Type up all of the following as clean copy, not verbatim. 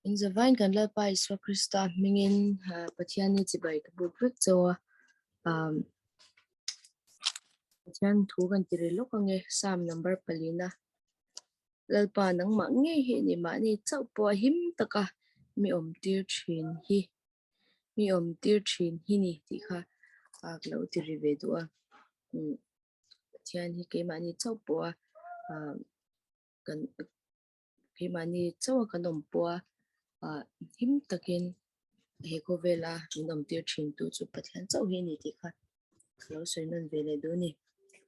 In zavain kan Lalpa Isua Krista hmingin Pathian ni chibai ka buk vek chauh a. Pathian thu kan ti ri lawk ange Psalm number palina. Lalpa nangmah ngei hi ni mahni chauh pawh a him taka mi awm tir thin hi mi awm tir thin hi ni tih kha ka lo ti ri ve duh a. Pathian hi keimahni chauh pawh a kan keimahni chauh a kan awm pawh a ah him takin he khawvela min awm tir thin tu chu Pathian chauh hi a ni tih kha ka lo sawi nawn ve leh duh a ni.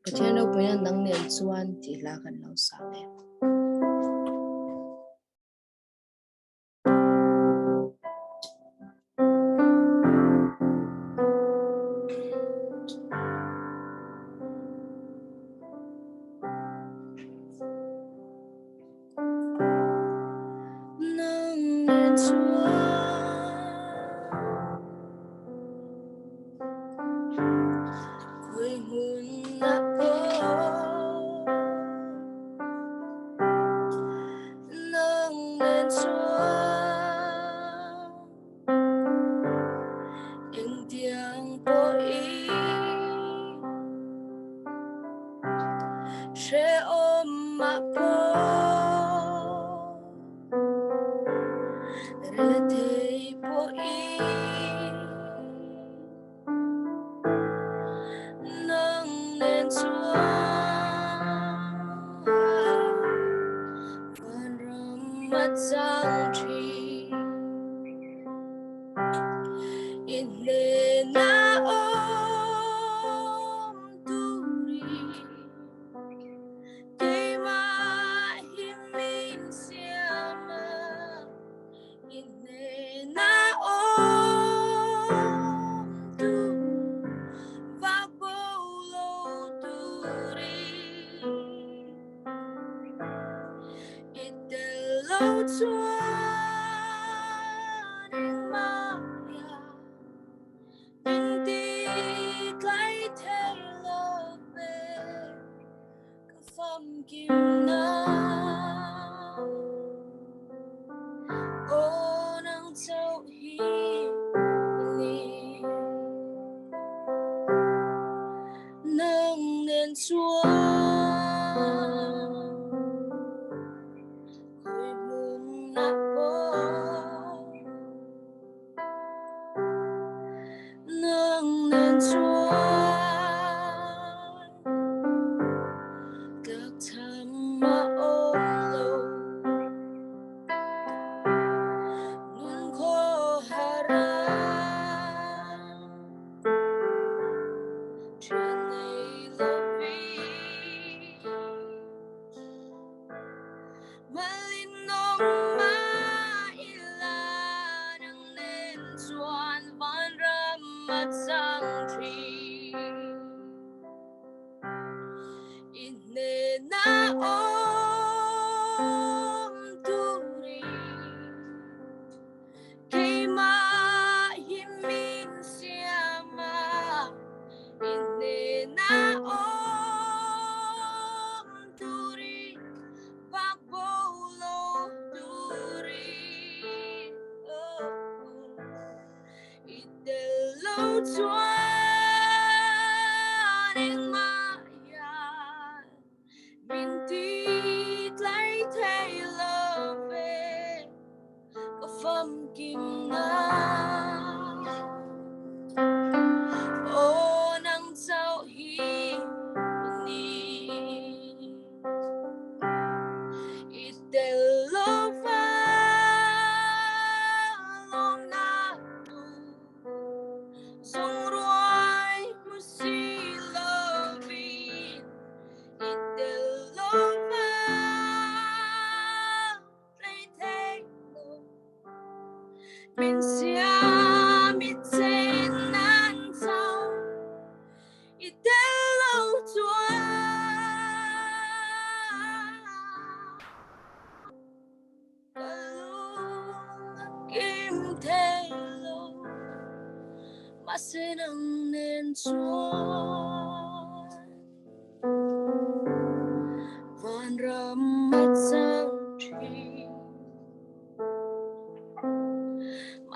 Pathian ropuina nang nen chuan tih hla kan lo sa ve.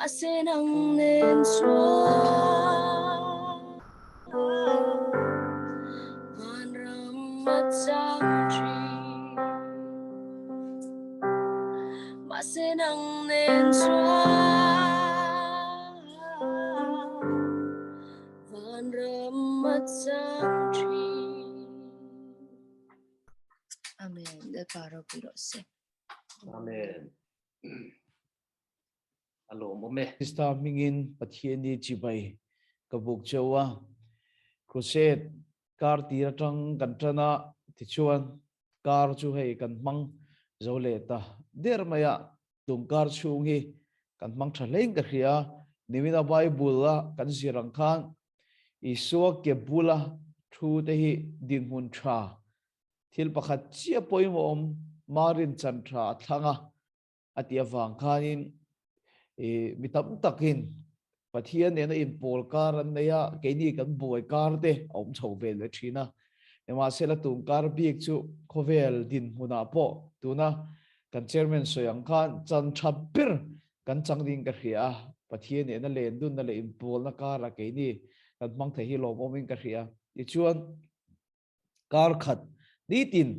Mahse nang nen chuan vanram a chang thin. Mahse nang nen chuan vanram a chang thin. Amen. Lalpa ropui rawh se. Amen. A lawmawm e. Krista hmingin Pathiani chibai ka buk cheu a, Crusade kar tir atang kan tan a, tichuan kar chu hei kan hmang zo leh ta der mai a, tum kar chhung hi kan hmang tha hlein ka hria, nimina Bible a kan zir ang khan Isua ke bula thu te hi dinhmun tha thil pakhat chiah pawimawh awm Marin chan tha a thlang a, a tih avang khanin i mi tam takin Pathian nena inpawl kar an nei a, keini kan buai kar te a awm chho ve leh thin a. Nimahsela tun kar bik chu khawvel dinhmunah pawh tuna kan chairman sawi ang khan chan tha ber kan chang ding ka hria a, Pathian nena len dunna leh inpawlna karah keini kan hmang thei hi lawmawmin ka hria. Tichuan, Kar khat nitin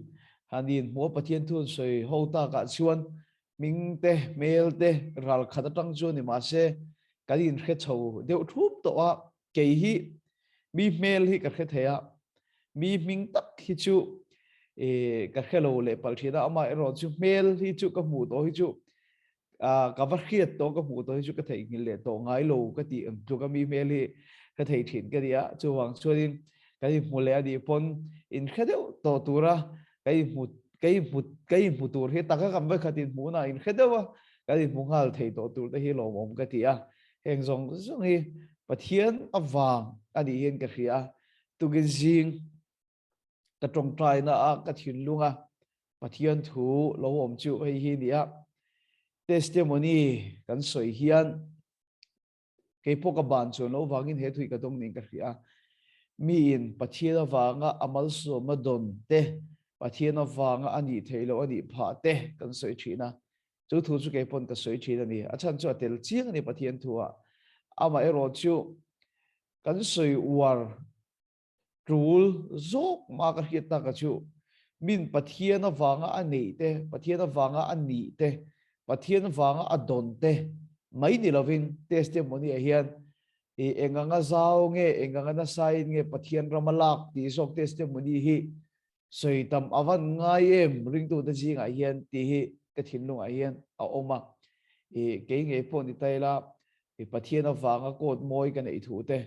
han inhmuh a Pathian thu an sawi ho takah chuan hming te, hmel te ral khat atang chuan ni mahse kan inhre chho deuh thup tawh a, kei hi mi hmel hi ka hre thei a, mi hming tak hi chu ka hre lo leh palh thin a, amaherawh chu hmel hi chu ka hmuh tawh hi chu ka va hriat tawh ka hmuh tawh hi chu ka theihnghilh leh tawh ngai lo ka tih ang tluk a mi hmel hi ka thei thin ka nia chuvang chuanin kan inhmu leh a nih pawn inhre deuh tawh tura ka inhmu ka inhmu ka inhmu tur hi taka kan vawikhat inhmuh na inhre deuh a kan inhmu nghal thei tawh tur te hi lawmawm ka ti a heng zawng zawng hi Pathian avang a nih hian ka hria a tukin zing ka tawngtaina a ka thinlung a Pathian thu lo awm chu hei hi nia testimony kan sawi hian kei pawh ka ban chuan lo vangin he thui ka dawng niin ka hria mi in Pathian avanga a malsawmna dawn te Pathian avanga a nih theih loh a nih phah te kan sawi thin a chu thu chu kei pawn ka sawi thin a ni a chhan chu a tel chiang a ni Pathian thu ah amaherawh chu kan sawi uar Tul zawk mah ka hriat tak a chu min Pathian avanga a neih te, Pathian avanga a nih te, Pathian avanga a dawn te mai ni lovin testimony ah hian i eng anga zau nge, eng anga nasain nge Pathian ram a lak tih zawk testimony hi sawi tam a van ngai em ringtute zingah hian tih hi ka thinlungah hian a awm a. I kei ngei pawh ni ta ila I Pathian avanga coat mawi ka neih thu te,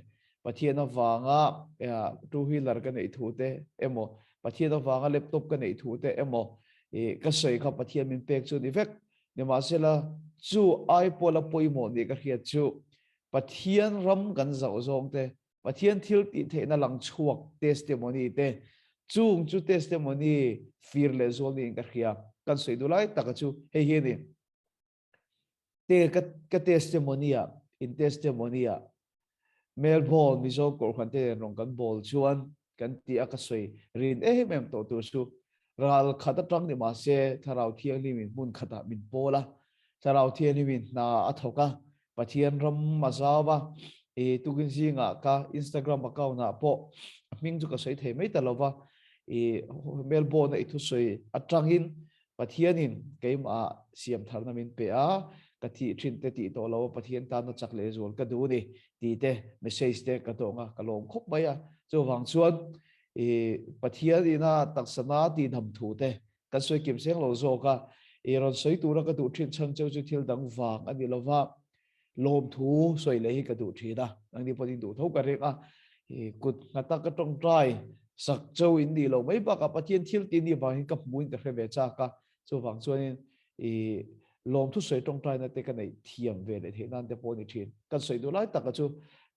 Pathian avanga two wheeler ka neih thu te emaw, Pathian avanga laptop ka neih thu te emaw i ka sawi kha Pathian min pek chu ni vek. Nimahsela chu ai pawla pawimawh nih ka hriat chu Pathian ram kan zauh zawng te, Pathian thil tih theihna lang chhuak testimony te, chung chu testimony fir leh zual niin ka hria. Kan sawi duh lai taka chu hei hi a ni. Te ka ka testimony ah in testimony ah Melbourne Mizo Kohhran te nen rawn kan bawl chuan kan ti a ka sawi rin em em tawh tur chu ral khat atang ni mahse Thlarau Thianghlim in hmun khatah min pawl a, Thlarau Thianghlim in hna a thawk a, Pathian ram a zau a, i tukin zingah ka Instagram account ah pawh a hming chu ka sawi thei mai ta lova i Melbourne a i thusawi atangin Pathianin keimah siam tharna min pe a, ka thih thin te tih tawh lo a Pathian tana chak leh zual ka duh ni tih te message te ka dawng a, ka lawm khawp mai a. Chuvang chuan i Pathian ina taksana tihdam thu te kan sawi kim seng lo zawk a, i rawn sawi tura ka duh thin chhan cheu chu thil dang vang a ni lova, lawmthu sawi leh hi ka duh thin a, nangni pawhin in duh tho ka ring a, i kut nghata ka tawngtai sak cheu in nih loh mai bakah Pathian thil tih nih vangin ka hmuin ka hre ve chak a, chuvang chuanin i lawmthu sawi tawngtaina te ka neih thiam ve leh theih nan te pawh a ni thin. Kan sawi duh lai taka chu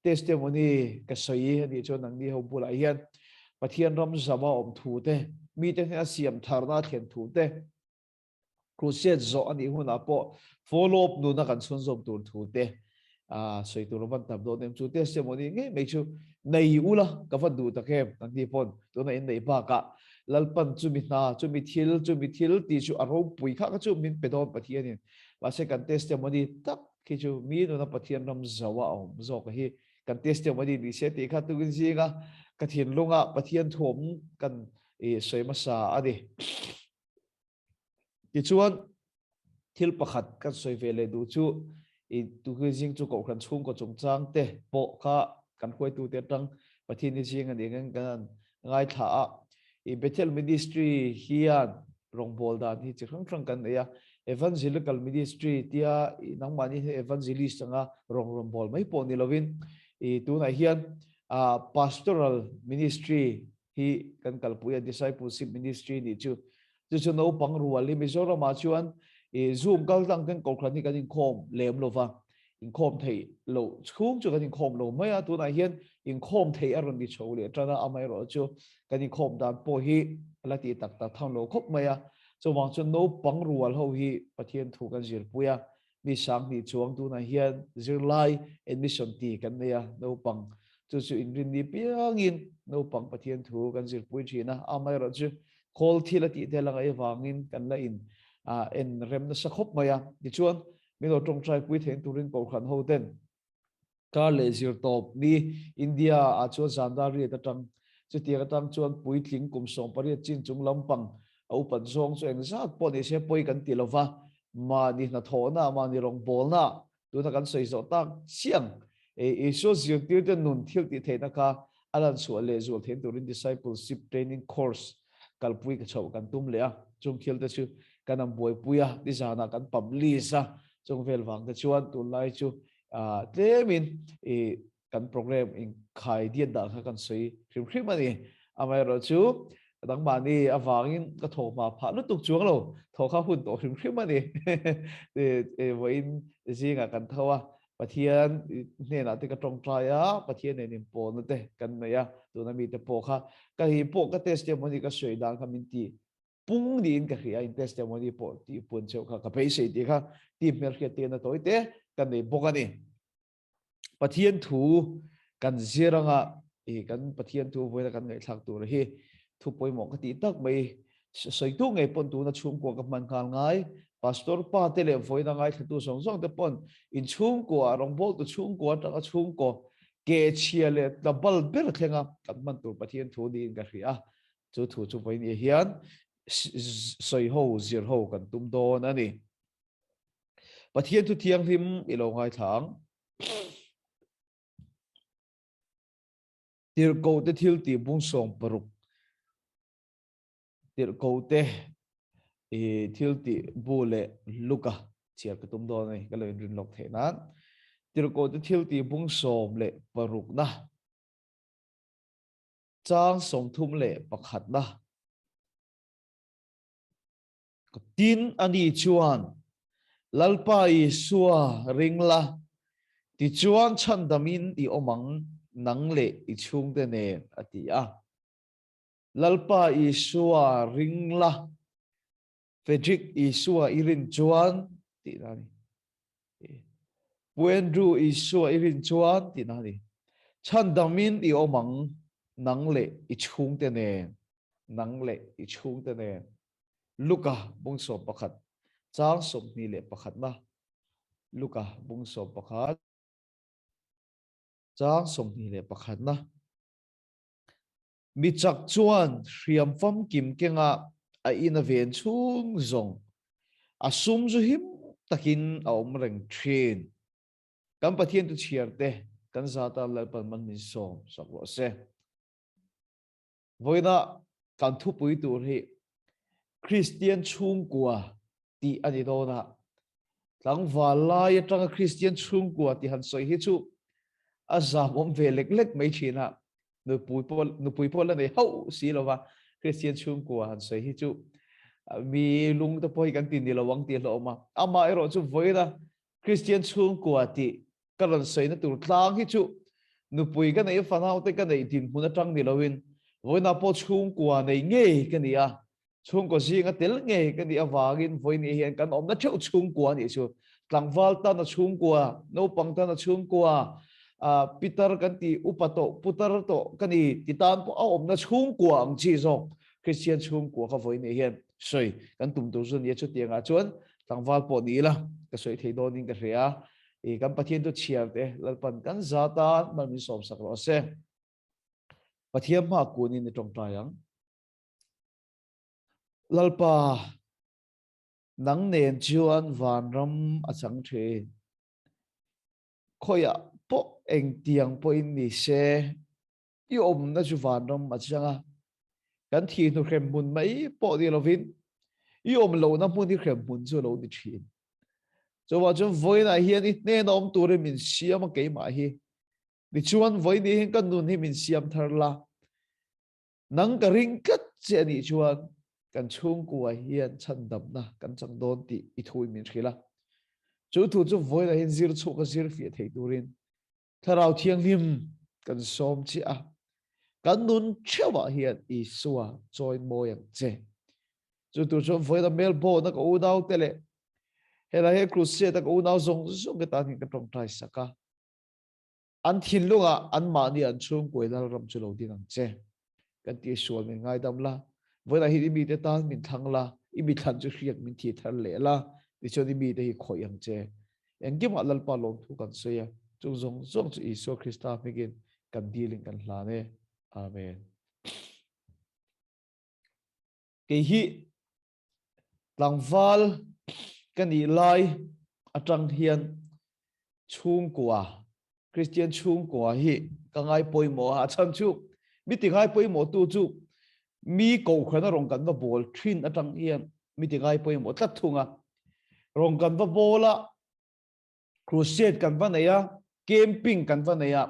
testimony ka sawi a nih chuan nangni ho bulah hian Pathian ram zama awm thu te, mite hnena siam tharna a thlen thu te, Crusade zawh a nih hunah pawh follow up nuna kan chhunzawm tur thu te sawi tur a van tam dawn em chu testimony ngei mai chu nei ula ka van duh tak em an ni pawn tuna in nei bakah Lalpan chumi hna chumi thil chumi thil tih chu a ropui kha kha chu min pe dawn Pathianin mahse kan testimony tak Khi chu mi nuna Pathian ram zau a awm zawk hi kan testimony ni se tih kha tukin zinga ka thinlunga Pathian thuam kan i sawi hmasa a ni. Tichuan thil pakhat kan sawi ve leh duh chu i tukin zing chu kohhran chhungkaw chungchang te pawh kha kan hruaitute atang Pathian ni zing a ni ang kan ngaithla a. I Bethel Ministry hian rawngbâwl dan hi chi hrang hrang kan nei a. Evangelical Ministry tia i nangmahni hi evangelist anga rawng rawn bawl mai pawh ni lovin i tunah hian Pastoral Ministry hi kan kalpui a, Discipleship Ministry nih chu. Chu chu naupang rual hi Mizoramah chuan i Zoom kal tlang ten kohhran hi kan inkhawm lem lo va, inkhawm theih loh chhung chu kan inkhawm lo mai a, tunah hian inkhawm theih a rawn ni chho leh tan a, amaherawh chu kan inkhawm dan pawh hi a la tih tak tak thang lo khawp mai a, chuvang chuan naupang rual ho hi Pathian thu kan zirpui a, mi sanghnih chuang tunah hian zirlai admission ti kan nei a, naupang chu chu inrinni piangin naupang Pathian thu kan zirpui thin a, amaherawh chu khawl thil a tih tel a ngaih avangin kan la in en rem nasa khawp mai a, tichuan Min lo tawngtai pui theih turin Kohhran ho ten kar leh zir tawp ni India ah chuan zandar riat atang chutiang atang chuan puitling kum 18 chin chung lampang a upat zawng chu engzat pawh ni se pawi kan ti lova mahni hnathawhna mahni rawngbawlna tuna kan sawi zawh tak chiang Isua zirtirte nun thil tih theihna kha a lan chhuah leh zual theih turin Discipleship Training Course kalpui ka chhoh kan tum leh a, chung thil te chu kan an buaipui a, nizanah kan publish a, chung vel vang te chuan tunlai chu tlemin i kan program inkhai diat dan kha kan sawi hrim hrim a ni. Amaherawhchu nangmahni avangin ka thaw hma phah lutuk chuang lo, thaw kha hun tawh hrim hrim a ni. Vawiin zingah kan tho a, Pathian hnenah te ka tawngtai a, Pathian nen inpawlna te kan nei a, tuna mite pawh kha ka hi pawh ka testimony ka sawi dan kha min ti pung niin ka hria, in testimony pawh tih pun cheu kha ka beisei tih kha ti hmelhriat te na tawi te kan nei bawk a ni. Pathian thu kan zir anga i kan Pathian thu vawiina kan ngaihthlak tur hi thu pawimawh ka tih tak mai Sawitu ngei pawn tuna chhungkua ka hman nghal ngai. Pastor pa te leh vawiina ngaithlatu zawng zawng te pawn in chhungkua, rawngbawltu chhungkua atanga chhungkaw ke chhia leh tla bal ber thlenga kan hman tur Pathian thu niin ka hria a. Chu thu chu vawiin hian sawiho, zirho kan tum dawn a ni. Pathian thu thianghlim i lo ngaithla ang. Tirhkoh te thil tih bung 16. Tirhkohte i thil tih bu leh Luka chhiar ka tum dawn a ni, ka lo inrin lawk theih nan. Tirhkohte thil tih bung 16na, chang 31na. Tin, ani chuan, Lalpa Isua ring la, tichuan chhandamin i awm ang, nang leh i chhungte nen, a ti a. Lalpa Isua ring la, Frederick Isua i rin chuan tihna a ni. Pu Andrew Isua i rin chuan tihna a ni. Chhandamin i awm ang, nang leh i chhungte nen, nang leh i chhungte nen. Luka bung 11, chang 21na. Luka bung 11, chang 21na. Mi chak chuan hriam famkim kenga a in a ven chhung zawng a sum zu him takin a awm reng thin. Kan Pathian tu chhiar te kan zata Lalpan man min sawm sak rawh se. Vawiina kan thupui tur hi Kristian chhungkua tih a ni dawn a, tlangval lai atanga Kristian chhungkua tih han sawi hi chu a zamawm ve lek lek mai thin a, nupui pawh nupui pawh la nei hauh si lova Kristian chhungkua han sawi hi chu mi lung te pawh hi kan ti ni lo ang tih hlawm a, amah erawh chu vawiina Kristian chhungkua tih ka rawn sawina tur tlang hi chu nupui ka neih fanau te ka neih dinhmun atang ni loin vawiina pawh chhungkua nei ngei ka ni a, Chhungkaw zinga tel ngei ka nih avangin vawiin hian kan awmna theuh chhungkua a nih chu. Tlangval tan a chhungkua, naupang tan a chhungkua, pitar kan tih upa tawh, putar tawh ka ni ti tan pawh a awmna chhungkua ang chi zawk Kristian chhungkua kha vawiin hian sawi kan tum tur chu a ni a. Chutiangah chuan tlangval pawh ni ila ka sawi thei dawnin ka hria. I kan Pathian thu chhiar te Lalpan kan za tan mal min sawm sak rawh se. Pathian hma kunin i tawngtai ang. Lalpa, nang nen chuan vanram a chang thin. Khawiah pawh engtiang pawhin ni se, i awmna chu vanram a chang a. Kan thih hnu hrem hmun mai pawh ni lovin, i awm lohna hmun hi hrem hmun chu a lo ni thin. Chuvang chuan vawiinah hian i hnena awm turin min siam a keimah hi. Tichuan vawiin hian ka nun hi min siam thar la. Nang ka ring tlat che a nih chuan kan chhungkua hian chhandamna kan chang dawn tih i thu in min hrilh a. Chu thu chu vawiinah hian zir chhuak a zir fiah thei turin Thlarau Thianghlim kan sawm chiah a. Kan nun theuhah hian Isua chawi mawi ang che. Chu tur chuan vawiina Melbourne a ka unau te leh helai he Crusade a ka unau zawng zawng te tan hian ka tawngtai sak a. An thinlungah anmahni an chhungkuai Lalram chu lo ding ang che. Kan tihsual min ngaidam la, vawiinah hian i mite tan min thlang la, i mithlan chu hriak min thih thar leh la, tichuan i mite hi khawih ang che. Engkimah Lalpa lawmthu kan sawi a, chung zawng zawng chu Isua Krista hmingin kan dilin kan hlan e. Amen. Kei hi Tlangval ka nih lai atang hian chhungkua, Kristian chhungkua hi ka ngai pawimawh a, a chhan chu mi ti ngai pawimawh tu chu mi kohhran a rawn kan va bawl thin atang hian mi ti ngai pawimawh tlat thung a. Rawn kan va bawl a, Crusade kan va nei a, camping kan va nei a,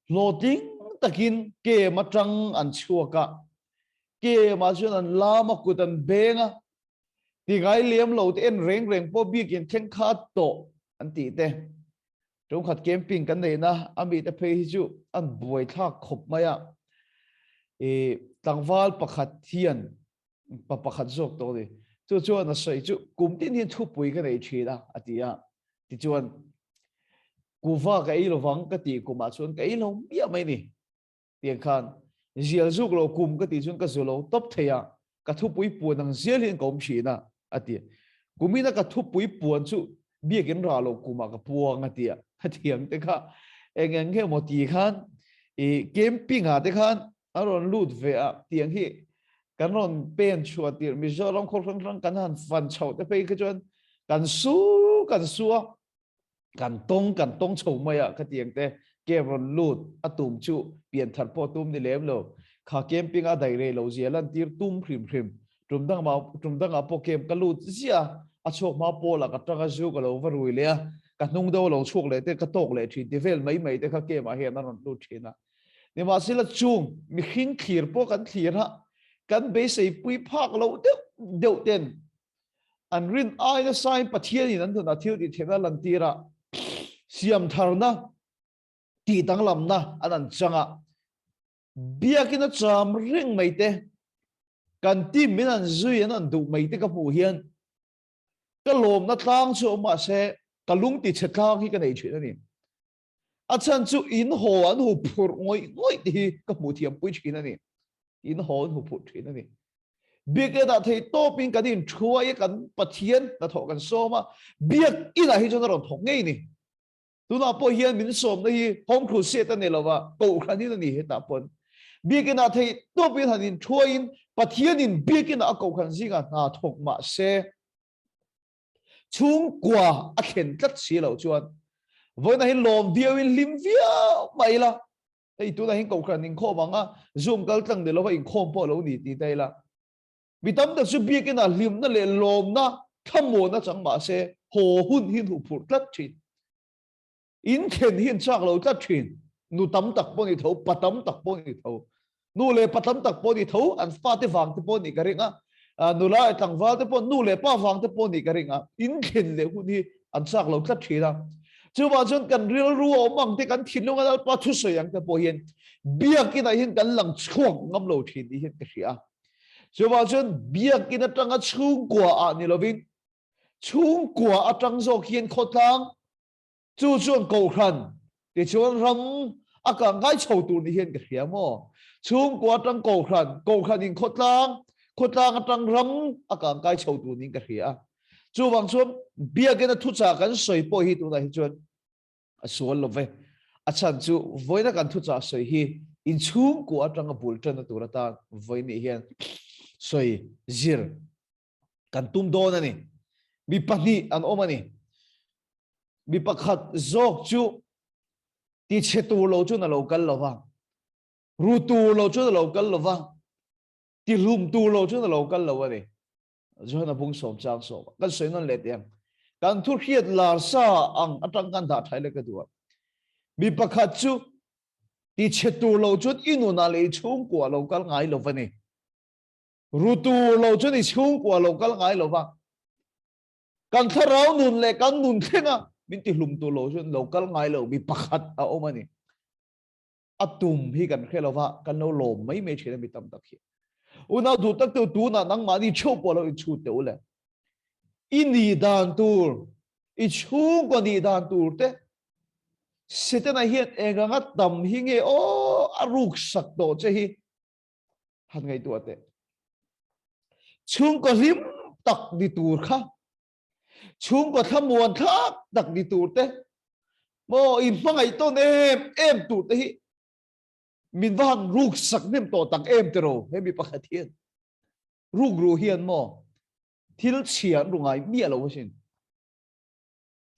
hlawhtling takin kem atang an chhuak a, kem ah chuan an lam a, kut an beng a, ti ngai lem lo te en reng reng pawh biakin thleng kha tawh an tih te. Tungkhat camping kan neihna a mite phei hi chu an buaithlak khawp mai a, i tlangval pakhat hian pa pakhat zawk tawh a ni. Chu chuan a sawi chu kum tin hian thupui ka nei thin a, a ti a. Tichuan, kuva ka ei lovang ka tih kumah chuan ka ei lo miah mai ni. Tiang khan zial zuk lo kum ka tih chuan ka zu lo tawp thei a, ka thupui puan ang zial hian ka awm thin a, a ti. Kumina ka thupui puan chu biakin rah lo kumah ka puang a ti a. Hetiang te kha eng eng nge maw ti khan i camping ah te khan a rawn lut ve a, tiang hi kan rawn pen chhuah tirh Mizoram khaw hrang hrang kan han fan chhoh te phei kha chuan kan su kan su a, kan tawng kan tawng chho mai a khatiang te camp rawn lut a tum chu pian thar pawh tum ni lem lo, kha camping a daih rei lo zia lantir tum hrim hrim tum dang mah tum dangah pawh camp ka lut ziah a, a chhuak hma pawlah ka tanga zu ka lo va rui leh a, ka hnung deuh a lo chhuak leh te ka tawk leh thin ti vel mai mai te kha camp ah hian a rawn lut thin a. Nimahsela chung mihring thlir pawh kan thlir a, kan beisei pui phak loh deuh deuh ten an rin ai nasain Pathianin an hnunah thil tih theihna lantir a, siam tharna, tih danglamna an an chang a, biakin a cham reng mai te, kan team min an zui an an duh mai te ka hmuh hian ka lawmna tlang chu awm mahse ka lung ti chhe tlang hi ka nei thin a ni. A chhan chu in haw an hu phurh ngawih ngawih te hi ka hmuh thiam pui thin a ni. In haw an hu phurh thin a ni. Biak dah thei tawpin kan in thuai a, kan Pathian hnathawh kan sawm a, biak inah hi chuan a rawn thawk ngei ni. Tunah pawh hian min sawmna hi Home Crusade a ni lova, Kohhran in a ni hetah pawn. Biak inah thei tawpin han in thuaiin Pathianin biak inah a Kohhran zingah hna thawk mah se, chhungkua a thlen tlat si loh chuan vawiinah hian lawm viauin hlim viau mai ila, hei tunah hian kohhran inkhawm ang a, zoom kal tlang ni lova inkhawm pawh lo ni ti ta ila, mi tam tak chu biakinah hlimna leh lawmna thlamuanna chang mah se haw hun hi an huphurh tlat thin. In thlen hi an chak lo tlat thin. Nu tam tak pawh ni tho, pa tam tak pawh ni tho. Nu leh pa tam tak pawh ni tho, an fate vang te pawh nih ka ring a. Nula leh tlangval te pawh nu leh pa vang te pawh nih ka ring a. In thlen leh hun hi an chak lo tlat thin a. Chuvang chuan kan rilru a awm ang te, kan thinlung a Lalpa thusawi ang te pawh hian biakinah hian kan lang chhuak ngam lo thin tih hian ka hria a. Chuvang chuan biakin atanga chhungkua ah ni lovin chhungkua atang zawk hian khawtlang Chu chuan Kohhran tichuan ram a kah ngai chho tur ni hian ka hria maw? Chhungkua atang Kohhran, Kohhran in khawtlang, khawtlang atang ram a kah ngai chho tur niin ka hria a. Chuvang chuan Biakina thuchah kan sawi pawh hi tunah hi chuan. A sual lo ve. A chhan chu vawiina kan thuchah sawi hi inchhungkua atanga bul tanna tur atan vawiin nih hian sawi zir kan tum dawn a ni. Mi pahnih an awm a ni. Mi pakhat zawk chu tichhe tur lo chuan a lo kal lo va, ru tur lo chuan a lo kal lo va, tihlum tur lo chuan a lo kal lo a ni. Johana bung sawm chang sawm kan sawi nawn leh teh ang. Kan thu hriat lar sa ang atang kan dah thai leh ka duh a. Mi pakhat chu ti chhe tur lo chuan i nunah leh i chhungkua lo kal ngai lo va ni. Ru tur lo chuan i chhungkua lo kal ngai lo va. Kan thlarau nun leh kan nun thlenga min ti hlum tur lo chuan lo kal ngai lo mi pakhat a awm a ni. A tum hi kan hre lova, kan lo lawm mai mai thin a mi tam tak hi. Unau duh tak teu tunah nangmahni theuh pawh lo inchhut teh u le. I nih dan tur, i chhungkaw nih dan tur te Setana hian eng anga tam hi nge aw a ruksak tawh che hi han ngaihtuah teh. Chhungkaw hlim tak ni tur kha Chhungkaw thlamuan thlak tak ni tur te, maw in hmangaih tawn em em tur te hi min va han ruk sak hnem tawh tak em tiraw he mi pakhat hian ruk ru hian maw thil chhia an ru ngai miah lo asin.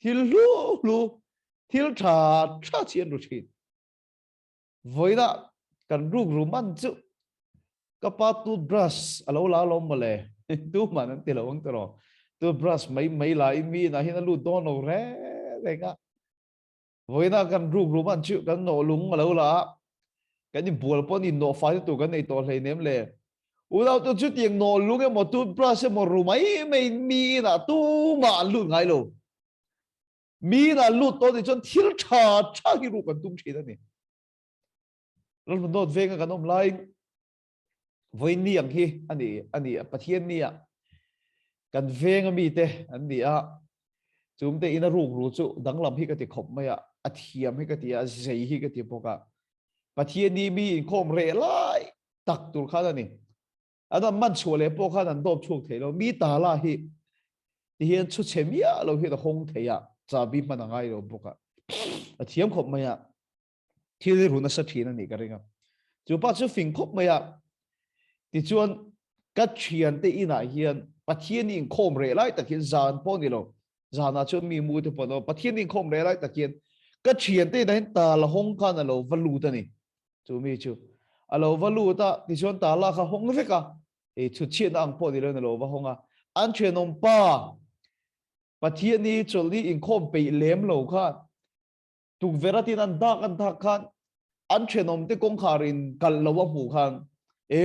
Thil hlu hlu, thil tha tha chi an ru thin. Vawiina kan rukru man chu ka pa toothbrush a lo la alawm mawle, tuman an ti lo ang tiraw, toothbrush mai mai la in mi inah hian a lut dawn lo reng reng a. Vawiina kan rukru man chu kan nawh lung a lo la a, kan inbual pawh ni nawh fai tur kan nei tawh hleinem le. Unau te chutiang nawh lung emaw toothbrush emaw ru mai mai in mi inah tumah an lut ngai lo. Mi inah lut tawh nih chuan thil tha tha hi ruk an tum thin a ni. Lalhmun Dawt venga kan awm laiin vawiin ni ang hi a ni a ni a Pathian ni ah kan venga mite an ni a, chumte ina ruk ru chu danglam hi ka ti khawp mai a, a thiam hi ka ti a, zei hi ka ti bawk a. Pathian ni mi inkhawm reh lai tak tur khan a ni. An an man chhuah leh pawh khan an dawp chhuak thei lo. Mi ta la hi ti hian chhu chhe miah lo hian a hawng thei a, chabi hman a ngai lo bawk a. A thiam khawp mai a, thil hi ru nasa thin a nih ka ring a. Chu pa chu fing khawp mai a, tichuan ka thiante inah hian Pathian hi inkhawm reh lai tak hian zan pawh ni lo, zanah chuan mi mu te pawh an awm a, Pathian hi inkhawm reh lai tak hian ka thiante inah hian tala hawng khan a lo va lut a ni. Chu mi chu a lo va lut a, tichuan tala kha hawng vek a, hei chhutchhiatna ang pawh ni loin a lo va hawng a. An thenawm pa Pathian hi chawlhni inkhawm peih lem lo khan tukverh atin an dak an dak khan an thenawm te kawngkhar in kalh lo a hmuh khan e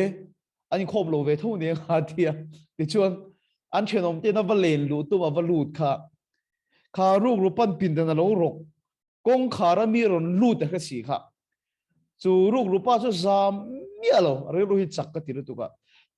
an inkhawm lo ve tho nia nga tia tichuan an thenawm ten a va len luh tum a va lut kha kha rukru pan pindan a lo rawk Kawngkhar a mi rawn lut a hre si kha. Chu rukru pa chu zam miah lo, a rilru hi chak ka ti lutuk a.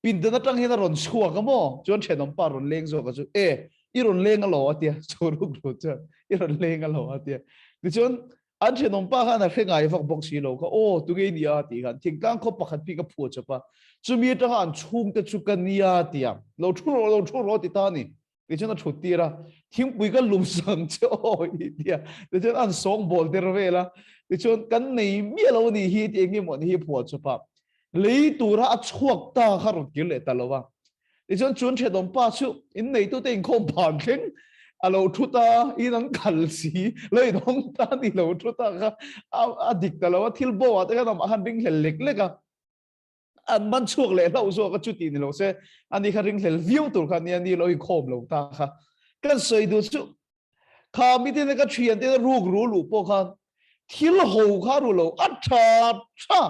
Pindan atang hian a rawn chhuak a maw? Chuan thenawm pa rawn leng zawk a chu, E, i rawn leng alaw a tia, chu rukru chuan i rawn leng alaw a tia. Tichuan an thenawm pa khan a hre ngai vak bawk si lo kha, Aw, tunge i nia a tih khan thingtlang khaw pakhat bik a phuah chawp a, chumi atanga an chhungte chu ka nia a tia, lo thu rawh, lo thu rawh a ti ta a ni. Tichuan a thut tir a, thingpui ka lum sang che aw i tia, tichuan an sawng bawl der vel a, tichuan kan nei miah lo a nih hi tih eng emaw ni hi phuah chawp a, lei tura a chhuak ta kha rawn kir leh ta lo a. Tichuan chuan thenawm pa chu in neitute inkhawm phan thleng a lo thu ta, in an kal si, lo inhawng ta ni lo thu ta kha a dik ta lo a, thil bo ah te khan amah khan ring hlel lek lek a. An man chhuak leh hlauh zawk a chuti ni lo se ani kha ringhlel viau tur kha nia ni lo inkhawm lo ta kha kan sawi duh chu kha mi te ka thian te ruk ru luh pawh khan thil ho kha ru lo a tha tha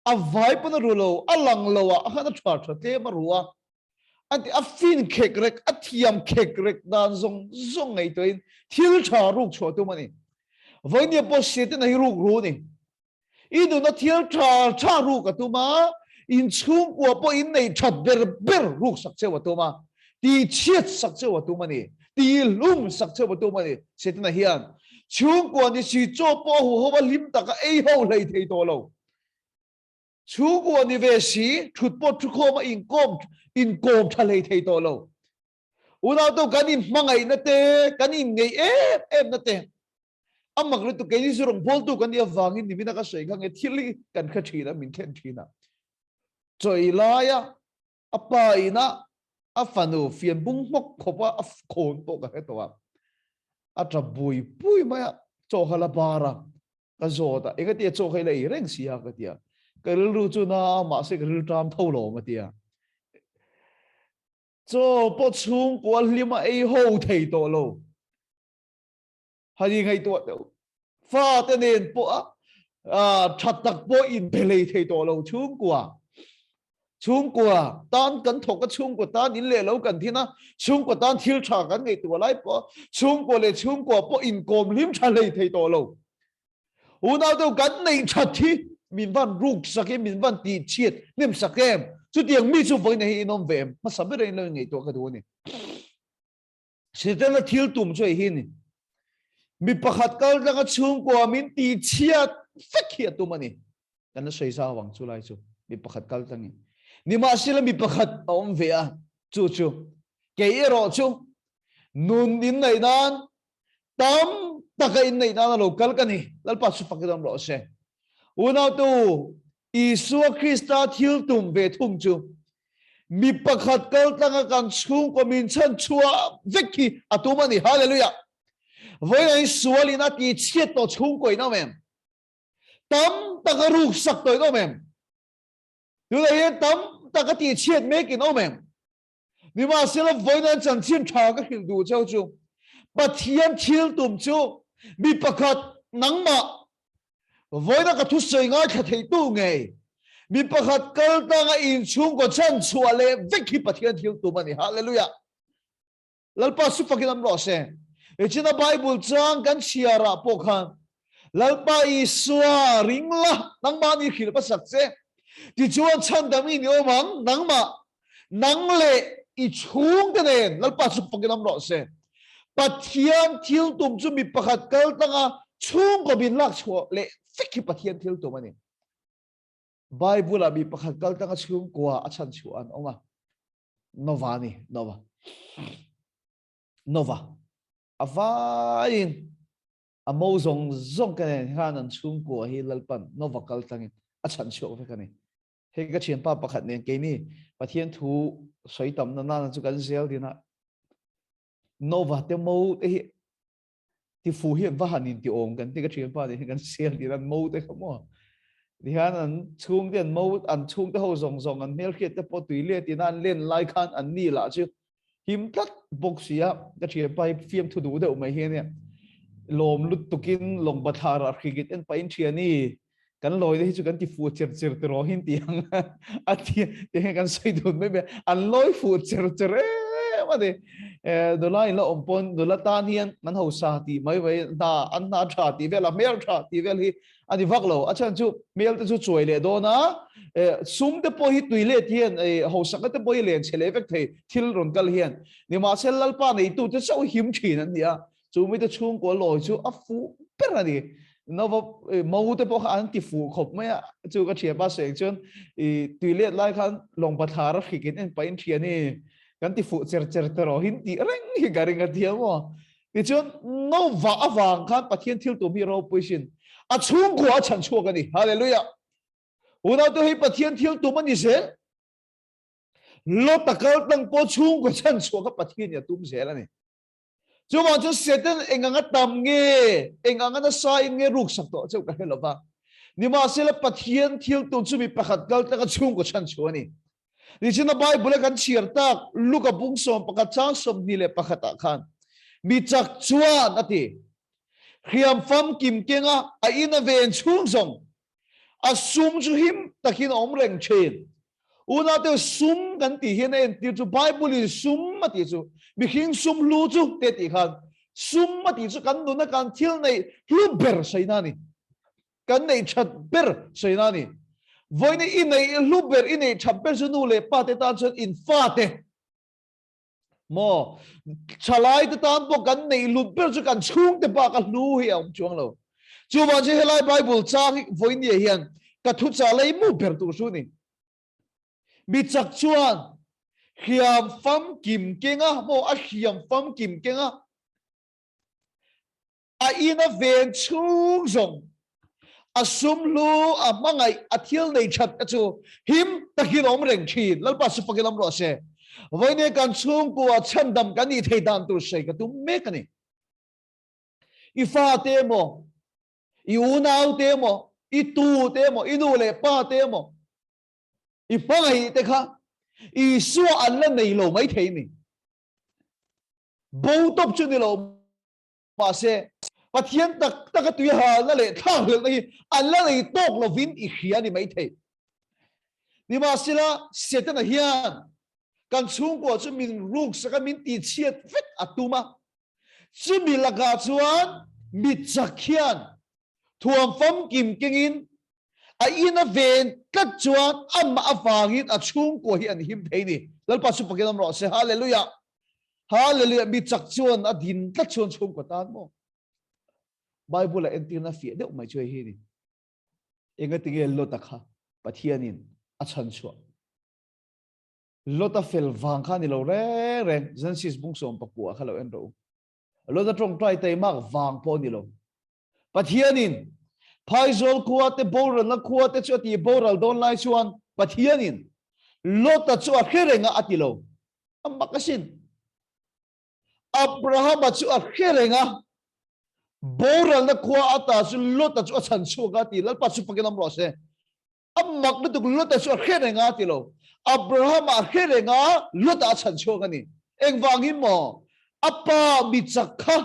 a vai pawn a ru lo a lang lo ah khan a tha tha tlem a ru a an ti a fin khek rek a thiam khek rek dan zawng zawng ngaihtuahin thil tha ruk chhuah tum a ni vawinia pawh Satan a hi ruk ru a ni. I nuna thil tha tha ruk a tum a, in chhungkua pawh in nei that ber ber ruk sak cheu a tum a, ti chhiat sak cheu a tum a ni, ti hlum sak cheu a tum a ni. Setana hian chhungkua ni si chaw pawh a huho a hlim taka ei ho hlei thei tawh lo. Chhungkua ni ve si thut pawh thukhawm a inkawm inkawm tha hlei thei tawh lo. Unautu kan inhmangaihna te, kan inngeih em em na te. A mak lutuk keini chu rawngbawltu kan nih avangin nimina ka sawi kha nge thil hi kan hre thin a, min thlen thin a. Chawi laia a pa ina a fanu fian bung hmawk khawpa a khawn pawh ka hre tawh a. A tap bui bui mai a, chaw kha la bar a, ka zawt a, enga tia chaw kha i la ei reng si a ka ti a. Ka rilru chu na mahse ka rilṭam tho lo awm a ti a. Chaw pawh chhungkua hlim a ei ho thei tawh lo. Hani ngaihtuah deuh. Fate nen pawh a tha tak pawh inpe hlei thei tawh lo chhungkua. Chhungkua tan kan thawk a, chhungkua tan in leh lo kan thin a, chhungkua tan thil tha kan ngaihtuah lai pawh chhungkua leh chhungkua pawh inkawm hlim tha hlei thei tawh lo. Unau deuh kan neih that hi min van ruk sak in min van tih chhiat hnem sak em? Chutiang mi chu vawiin hi in awm ve em? Hmasa ber in lo ingaihtuah ka duh a ni. Setana thil tum chu hei hi a ni. Mi pakhat kal tlanga chhungkua min tih chhiat vek hi a tum a ni. Kan la sawi zau ang chu lai chu mi pakhat kal tlangin. Nimahsela mi pakhat a awm ve a, chu chu kei erawh chu nun in neih nan tam taka inneih nana lo kal ka ni. Lalpa chu fak i dam rawh se. Unautu, Isua Krista thil tum ve thung chu mi pakhat kal tlanga kan chhungkaw min chhan chhuah vek hi a tum a ni. Hallelujah! Vawiin sualin a ti chhiat tawh chhungkaw in awm em? Tam taka ruksak tawh in awm em? Tunah hian tam taka tih chhiat mek in awm em? Nimahsela vawiin chanchin tha ka hrilh duh cheu chu Pathian thil tum chu mi pakhat nangmah vawiina ka thusawi ngaithla theitu ngei mi pakhat kal tanga inchhungkaw chhan chhuah leh vek hi Pathian thil tum a ni. Hallelujah! Lalpa su fakin awm rawh se. Echina Bible chang kan chhiarah pawh khan Lalpa Isua ring la nangmah ni hrilh hmasak che. Tichuan chhandam i ni awm ang nangmah nang leh i chhungte nen Lalpa chu fakin awm rawh se. Pathian thil tum chu mi pakhat kal tanga chhungkaw min lak chhuah leh vek hi Pathian thil tum a ni. Bible ah mi pakhat kal tanga chhungkua a chhan chhuah an awm a. Nova ni, Nova. Nova. A vaiin a mo zawng zawng ka nen khan an chhungkua hi Lalpan Nova kal tlangin a chhan chhuak vek a ni. Hei ka thianpa pakhat nen keini Pathian thu sawi tamna nana chu kan zel din a. Nova te mo te hi ti fu hi an va han in ti awm kan ti ka thianpa nen hi kan sel din an mo te kha maw. Tihian an chhungte an mo an chhungte ho zawng zawng an hmelhriat te pawh tui let ina an len lai khan an ni lah chu him tlat bawk si a ka thianpa hi fiamthu duh deuh mai hi ania lawm lutukin lawng bathlar ah hrigit en pahin thiani kan lawi te hi chu kan ti fuh cher cher ti rawh hin ti ang a ti ti hian kan sawi dun mai mai an lawi fuh cher cher em a ni nula in la awm pawn nula tan hian an hausa tih mai mai hna an hna tha tih vel a hmel tha tih vel hi a ni vak lo a chhan chu hmel te chu chuai leh dawn a sum te pawh hi tui let hian hausak te pawh hi len chhe leh vek thei thil rawn kal hian nimahse lalpa neitu te chauh him thin an ni a Chu mite chhungkaw lawi chu a fuh ber a ni. Nova mo te pawh kha an ti fuh khawp mai a, chu ka thianpa seng chuan i tui let lai khan lawng bathlar a hrik in en pahin thian i kan ti fuh cher cher te rawh hin tih reng hi ka ring a tia maw. Tichuan Nova avang khan Pathian thil tum hi ropui sin a chhungkua a chhan chhuak a ni. Hallelujah! Unaute hei Pathian thil tum a ni zel. Lota kal tlang pawh chhungkaw chhan chhuah kha Pathian in a tum zel a ni. Chuvang chuan Satan eng anga tam nge, eng anga nasa in nge ruksak tawh cheu ka hre lova. Nimahsela Pathian thil tum chu mi pakhat kal tlanga chhungkaw chhan chu a ni. Nichina Bible a kan chhiar tak Luka bung 11 chang 21 ah khan mi chak chuan a ti, Hriam famkim kenga a in a ven chhung zawng A sum chu him takin a awm reng thin. Unaute sum kan tih hian a entir chu Bible in sum a tih chu mihring sum hlu chu te tih khan sum a tih chu kan nuna kan thil neih hlu ber sawi na a ni. Kan neih that ber sawi na a ni. Vawiin i neih hlu ber i neih that ber chu nu leh pa te tan chuan in fate Maw? Thalai te tan pawh kan neih lut ber chu kan chhungte bak a hlu hi a awm chuang lo. Chuvang chu helai Bible chang hi vawinia hian ka thuchah lei mu ber tur chu ni. Mi chak chuan hriam famkim kenga maw a hriam famkim kenga. A ina ven chhung zawng a sum hlu a hmangaih a thil nei that te chu him takin awm reng thin. Lalpa chu fakin awm rawh se. Vawiin kan chhungkua chhandam kan nih thei dan tur sawi ka tum mek a ni. I fate emaw, i unau te emaw, i tu te emaw, i nu leh pa te emaw, i hmangaih te kha Isua an la nei lo mai thei ni. Bo tawp chu ni lo mahse, Pathian tak taka tui halna leh thlakhlelhna hi an la nei tawk lovin i hria a ni mai thei. Nimahsela, Setana hian kan chhungkua chu min ruksak a, min tihchhiat vek a tum a. Chumi lakah chuan mi chak hian thuam famkim kengin a ina ven tlat chuan amah avangin a chhungkua hi an him thei ni. Lalpa chu pakin awm rawh se. Hallelujah! Hallelujah! Mi chak chuan a din tlat chuan chhungkua tan maw? Bible a entirna fiah deuh mai chu hei hi ni. Engatinge Lota kha Pathianin a chhan chhuah? Lota fel vang kha ni lo reng reng. Genesis bung 14 kha lo en rawh u. Lota tawngtai taimak vang pawh ni lo. Pathianin Phaizawl khua te boralna khua te chu a ti boral dawn lai chuan Pathianin Lota chu a hre reng a a ti lo. A mak asin. Abrahama chu a hre reng a, boralna khua ata chu Lota chu a chhan chhuak a ti. Lalpa chu fakin awm rawh se. A mak lutuk Lota chu a hre reng a ti lo. Abrahama a hre reng a, Lota a chhan chhuak a ni. Engvangin maw? A pa mi chak kha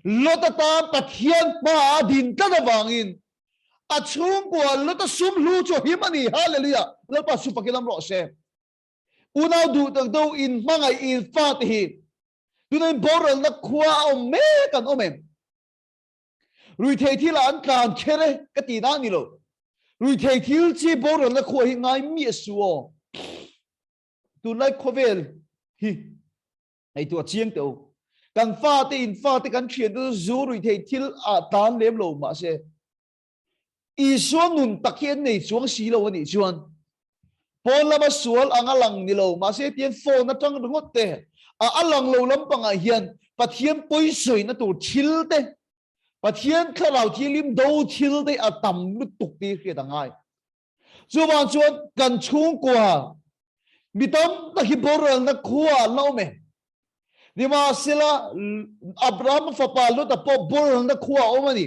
Lota tan Pathian hma a din tlat avangin a chhungkua Lota sum hlu chu a him a ni. Hallelujah! Lalpa chu fakin awm rawh se. Unau duh tak deuh in hmangaih in fate hi tunah in boralna khua a awm mek an awm em? Ruithei thil ah an tlan kher e ka ti na ni lo. Ruithei thil chi boralna khua hi ngai miah suh aw. Tunlai khawvel hi ngaihtuah chiang teh u. Kan fate in fate kan thian te chu zu ruithei thil ah tlan lem lo mahse Isua nun tak hi an nei chuang si lo a nih chuan pawn lama sual ang a lang ni lo mahse tian phone atang ringawt te a a lang lo lampangah hian Pathian pawisawina tur thil te Pathian thlarau thianghlim do thil te a tam lutuk tih hriat a ngai. Chuvang chuan kan chhungkua mi tam tak hi boralna khua an la awm e. Nimahsela Abraham fapa Lota pawh boralna khua a awm a ni.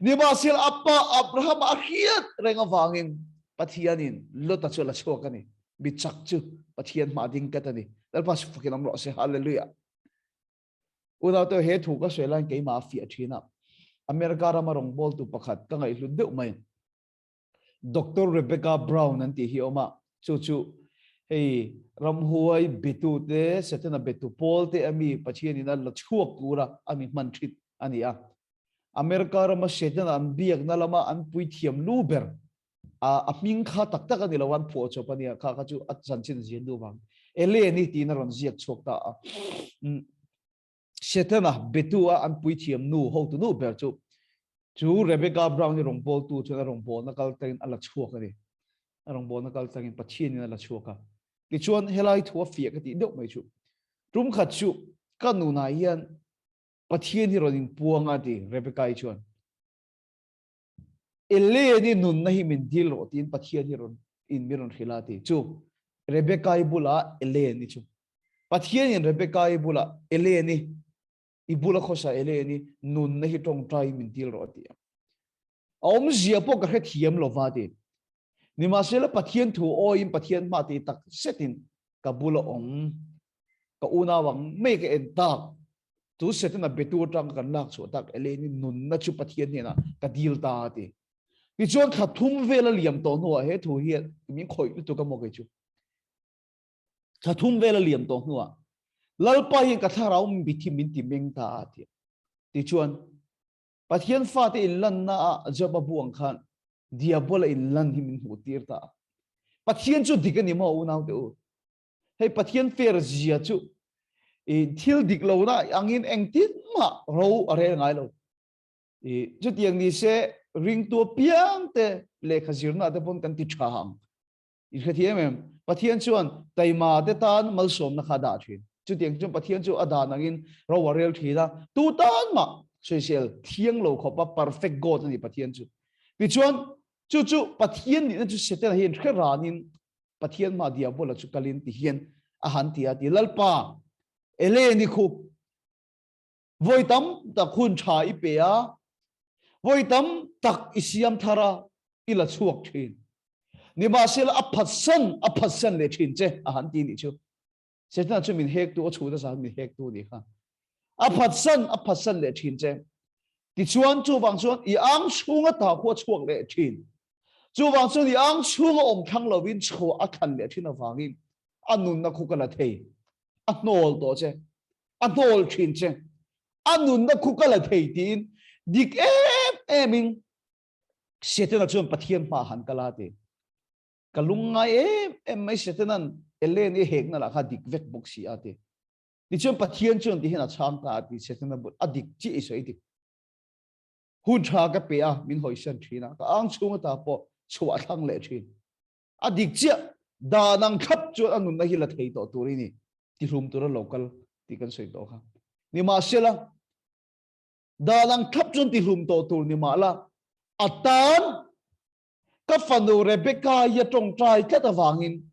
Nimahsela a pa Abraham a hriat reng avangin Pathianin Lota chu a la chhuak a ni. Mi chak chu Pathian hmah ding kat a ni. Lalpa chu fakin awm rawh se. Hallelujah. Unau he thu ka sawi laiin keimah a fiah thin a. America rama rawngbawltu pakhat ka ngaihhlut deuh mai. Doctor Rebecca Brown an tih hi a awm a, chu chu hei ramhuai betu te, Setana betu pawl te ami Pathian in a la chhuak tura ami hman thit a ni a. America rama Setana an biakna lama an puithiam lu ber a a hming kha tak tak a ni lo, an phuah chawp a nia, kha kha chu a chanchin zian duh vang Ellen-i tiin a rawn ziak chhuak ta a. Setana betu a an puithiam nu hotu nu ber chu chu Rebecca Brown i rawngbawltu chuan a rawngbawlna kal tangin a la chhuak a ni. A rawngbawlna kal tangin Pathianin a la chhuak a. Tichuan helai thu a fiah ka tih deuh mai chu tum khat chu ka nunah hian Pathian hi rawn inpuang a ti Rebecca-i chuan. Ellen-i nunna hi min dil rawh tiin Pathian hi rawn in min rawn hrilh a ti. Chu Rebecca-i bulah Ellen-i chu Pathianin Rebecca-i bulah Ellen-i i bula khawsa Ellen-i nunna hi tawngtai min dil rawh a ti a. A awmzia pawh ka hrethiam lova ti. Nimahsela Pathian thu awiin Pathian hma ti tak zetin ka bula awm ka unau ang mai ka en tak chu Setana betu atang kan lak chhuah tak Elaine-i nunna chu Pathian hnenah ka dil ta a ti. Tichuan thla thum vel a liam tawh hnuah he thu hi min khawih lutuk a maw kei chu. Thla thum vel a liam tawh hnuah Lalpa hian ka thlarau mithi min ti meng ta a ti. Tichuan Pathian fate inlanna ah Job-a bu ang khan Diabola inlan hi min hmuh tir ta a. Pathian chu dik a ni maw unaute u? Hei Pathian fair zia chu i thil dik lo na angin engtin mah ro a rel ngai lo. I chutiang ni se ringtu piang te lehkha zirna te pawn kan ti tha ang. I hrethiam em? Pathian chuan taima te tan malsawmna kha a dah thin. Chutiang chuan Pathian chu a dan angin ro a rel thin a, tu tan mah. Sawisel thiang lo khawpa perfect God a ni Pathian chu. Tichuan, chu chu Pathian nihna chu Setana hian hre ranin Pathian hma Diabola chu kalin ti hian a han ti a ti, Lalpa, ele ni khu, vawi tam tak hun tha i pe a, vawi tam tak i siam thar a, i la chhuak thin. Nimahsela a phatsan, a phatsan leh thin che a han ti nih chu. Setana chu min hektu, a chhut a zan min hektu nih kha. A phatsan, a phatsan leh thin che. Tichuan chuvang chuan i ang chhunga ta khu a chhuak leh thin. Chuvang chuan i ang chhunga awm thlang lovin chhuah a thlan leh thin avangin a nunna khu ka la thei. A hnawl tawh che. A hnawl thin che. A nunna khu ka la thei tiin dik em emin Setana chuan Pathian hmaah han kal a ti. Ka lungngai em em mai Setanan Ellen i hekna lah kha dik vek bawk si a ti. Tichuan Pathian chuan ti hian a chhang ta a ti Setana bul a dik chiah i sawi dik. Hun tha ka pe a min hawisan thin a ka ang chhung ata pawh chhuah thlang leh thin. A dik chiah dan ang thlap chuan a nunna hi la thei tawh tur i ni tihlum tura lo kal tih kan sawi tawh kha. Nimahsela dan ang thlap chuan tihlum tawh tur ni mahla a tan ka fanu Rebecca hi a tawngtai tlat avangin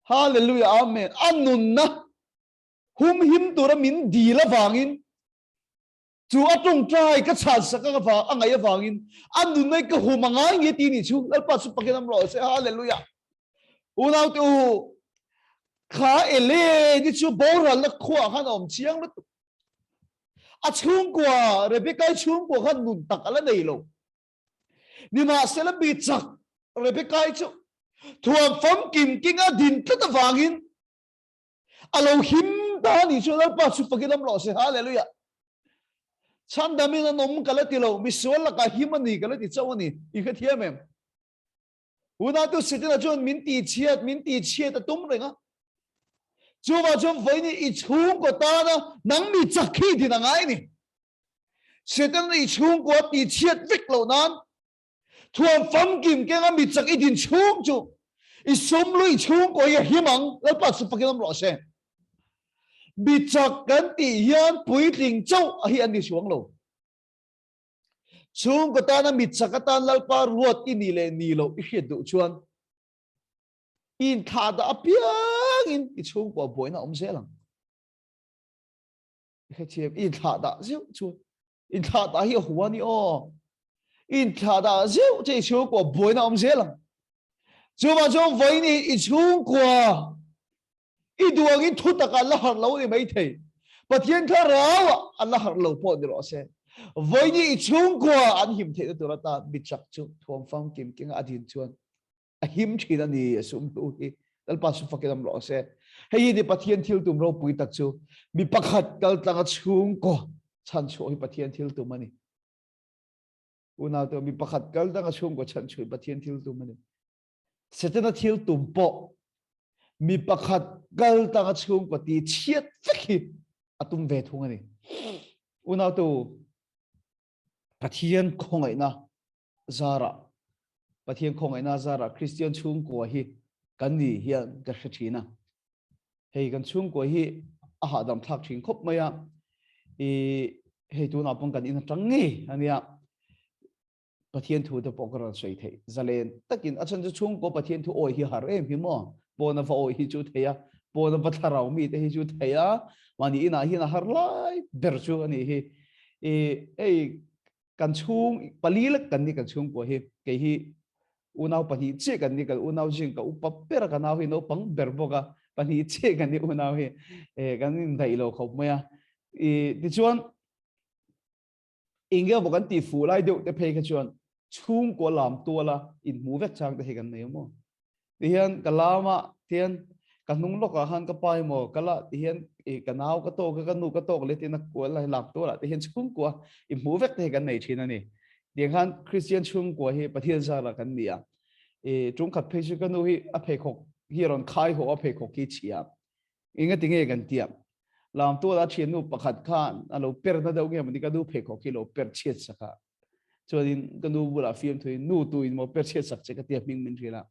Hallelujah Amen a nunna humhim tura min dil avangin chu a tawngtai ka chhan sak avang a ngaih avangin a nunna hi ka hum a ngai nge ti ni chu Lalpa chu pakin am rawh se Hallelujah unau te u kha ele ni chu boral na khuah khan a awm chiang lutuk a chhungkua Rebecca chhungkua khan nun tak ala nei lo Nimahsela mi chak Rebecca-i chu thuam famkim kinga din tlat avangin a lo him ta a nih chu Lalpa chu fakin awm rawh se. Hallelujah. Chhandamin an awm ka la ti lo, misual lakah him a ni ka la ti chauh a ni. I hrethiam em? Unautu Setana chuan min tihchhiat, min tihchhiat a tum reng a. Chuvah chuan vawiin i chhungkaw tana nang mi chak hi din a ngai a ni. Satan i chhungkua ti chhiat vek lo nan thuam famkim kenga mi chak i din chhung chu i sum lui chhungkua hi a him ang Lalpa chu fakin awm rawh se. Mi chak kan tih hian puitling chauh a hi an ni chuang lo. Chhungkaw tana mi chak atan Lalpa ruat i ni leh ni loh i hriat duh chuan i inthlah dah apiangin i chhungkua buaina a awm zel ang. Hetiang i inthlah dah zeuh chu inthlah dah hi a hua ni aw. Inthlah dah zeuh che i chhungkua buaina awm zel ang. Chuvang chuan vawiin i chhungkua i duh angin thu takah an la harh lo ni maithei. Pathian thlarau ah an la harh lo pawh ni rawh se. Vawiin i chhungkua an him theihna tur atan michak chu thuam famkim kenga a din chuan a him thin a ni a sum hlu hi Lalpa su fakin am rawh se hei hi ni Pathian thil tum ropui tak chu mi pakhat kal tlanga chhungkaw chhan chhuah hi Pathian thil tum a ni unau te mi pakhat kal tlanga chhungkaw chhan chhuah Pathian thil tum a ni Setana thil tum pawh mi pakhat kal tlanga chhungkaw ti chhiat vek hi a tum ve thung a ni unau te Pathian khawngaihna zarah Pathian khawngaihna zarah Kristian chhungkua hi kan ni hian ka hre thin a. Hei kan chhungkua hi a hahdam thlak thin khawp mai a. I hei tunah pawn kan in atang ngei ania. Pathian thu te pawh ka rawn sawi theih zalen takin a chhan chu chhungkua Pathian thu awi hi har em hi maw. Pawna va awi hi chu thei a, pawna va thlarau mi te hi chu thei a, mahni inah hian a har lai ber chu ani hi. I hei kan chhung pali lek kan ni kan chhungkua hi kei hi unau pahnih chiah kan ni kan unau zing ka upa ber a ka nau hi naupang ber bawk a pahnih chiah kan ni unau hi e kan indaih lo khawp mai a i tichuan enge maw kan tih fuh lai deuh te phei kha chuan chhungkua lam tuala inhmu vek chang te hi kan nei maw Tihian ka lam a, tihian ka hnung lawkah khan ka pa emaw ka la tihian i ka nau ka tawk a, ka nu ka tawk leh tiin a kual a, lam tualah te hian chhungkua i hmuh vek te hi kan nei thin a ni. Tiang khan Kristian chhungkua hi Pathian zarah kan ni a. I tungkhat phei chu ka nu hi a pheikhawk hi a rawn khai haw a, pheikhawk hi chhia. Engati nge kan tia? Lam tualah thiannu pakhat khan a lo per na deuh nge mawni ka nu pheikhawk hi a lo per chhiat sak a. Chuanin ka nu bulah fiam thuin nu tu in maw per chhiat sak che ka tia hming min hrilh a.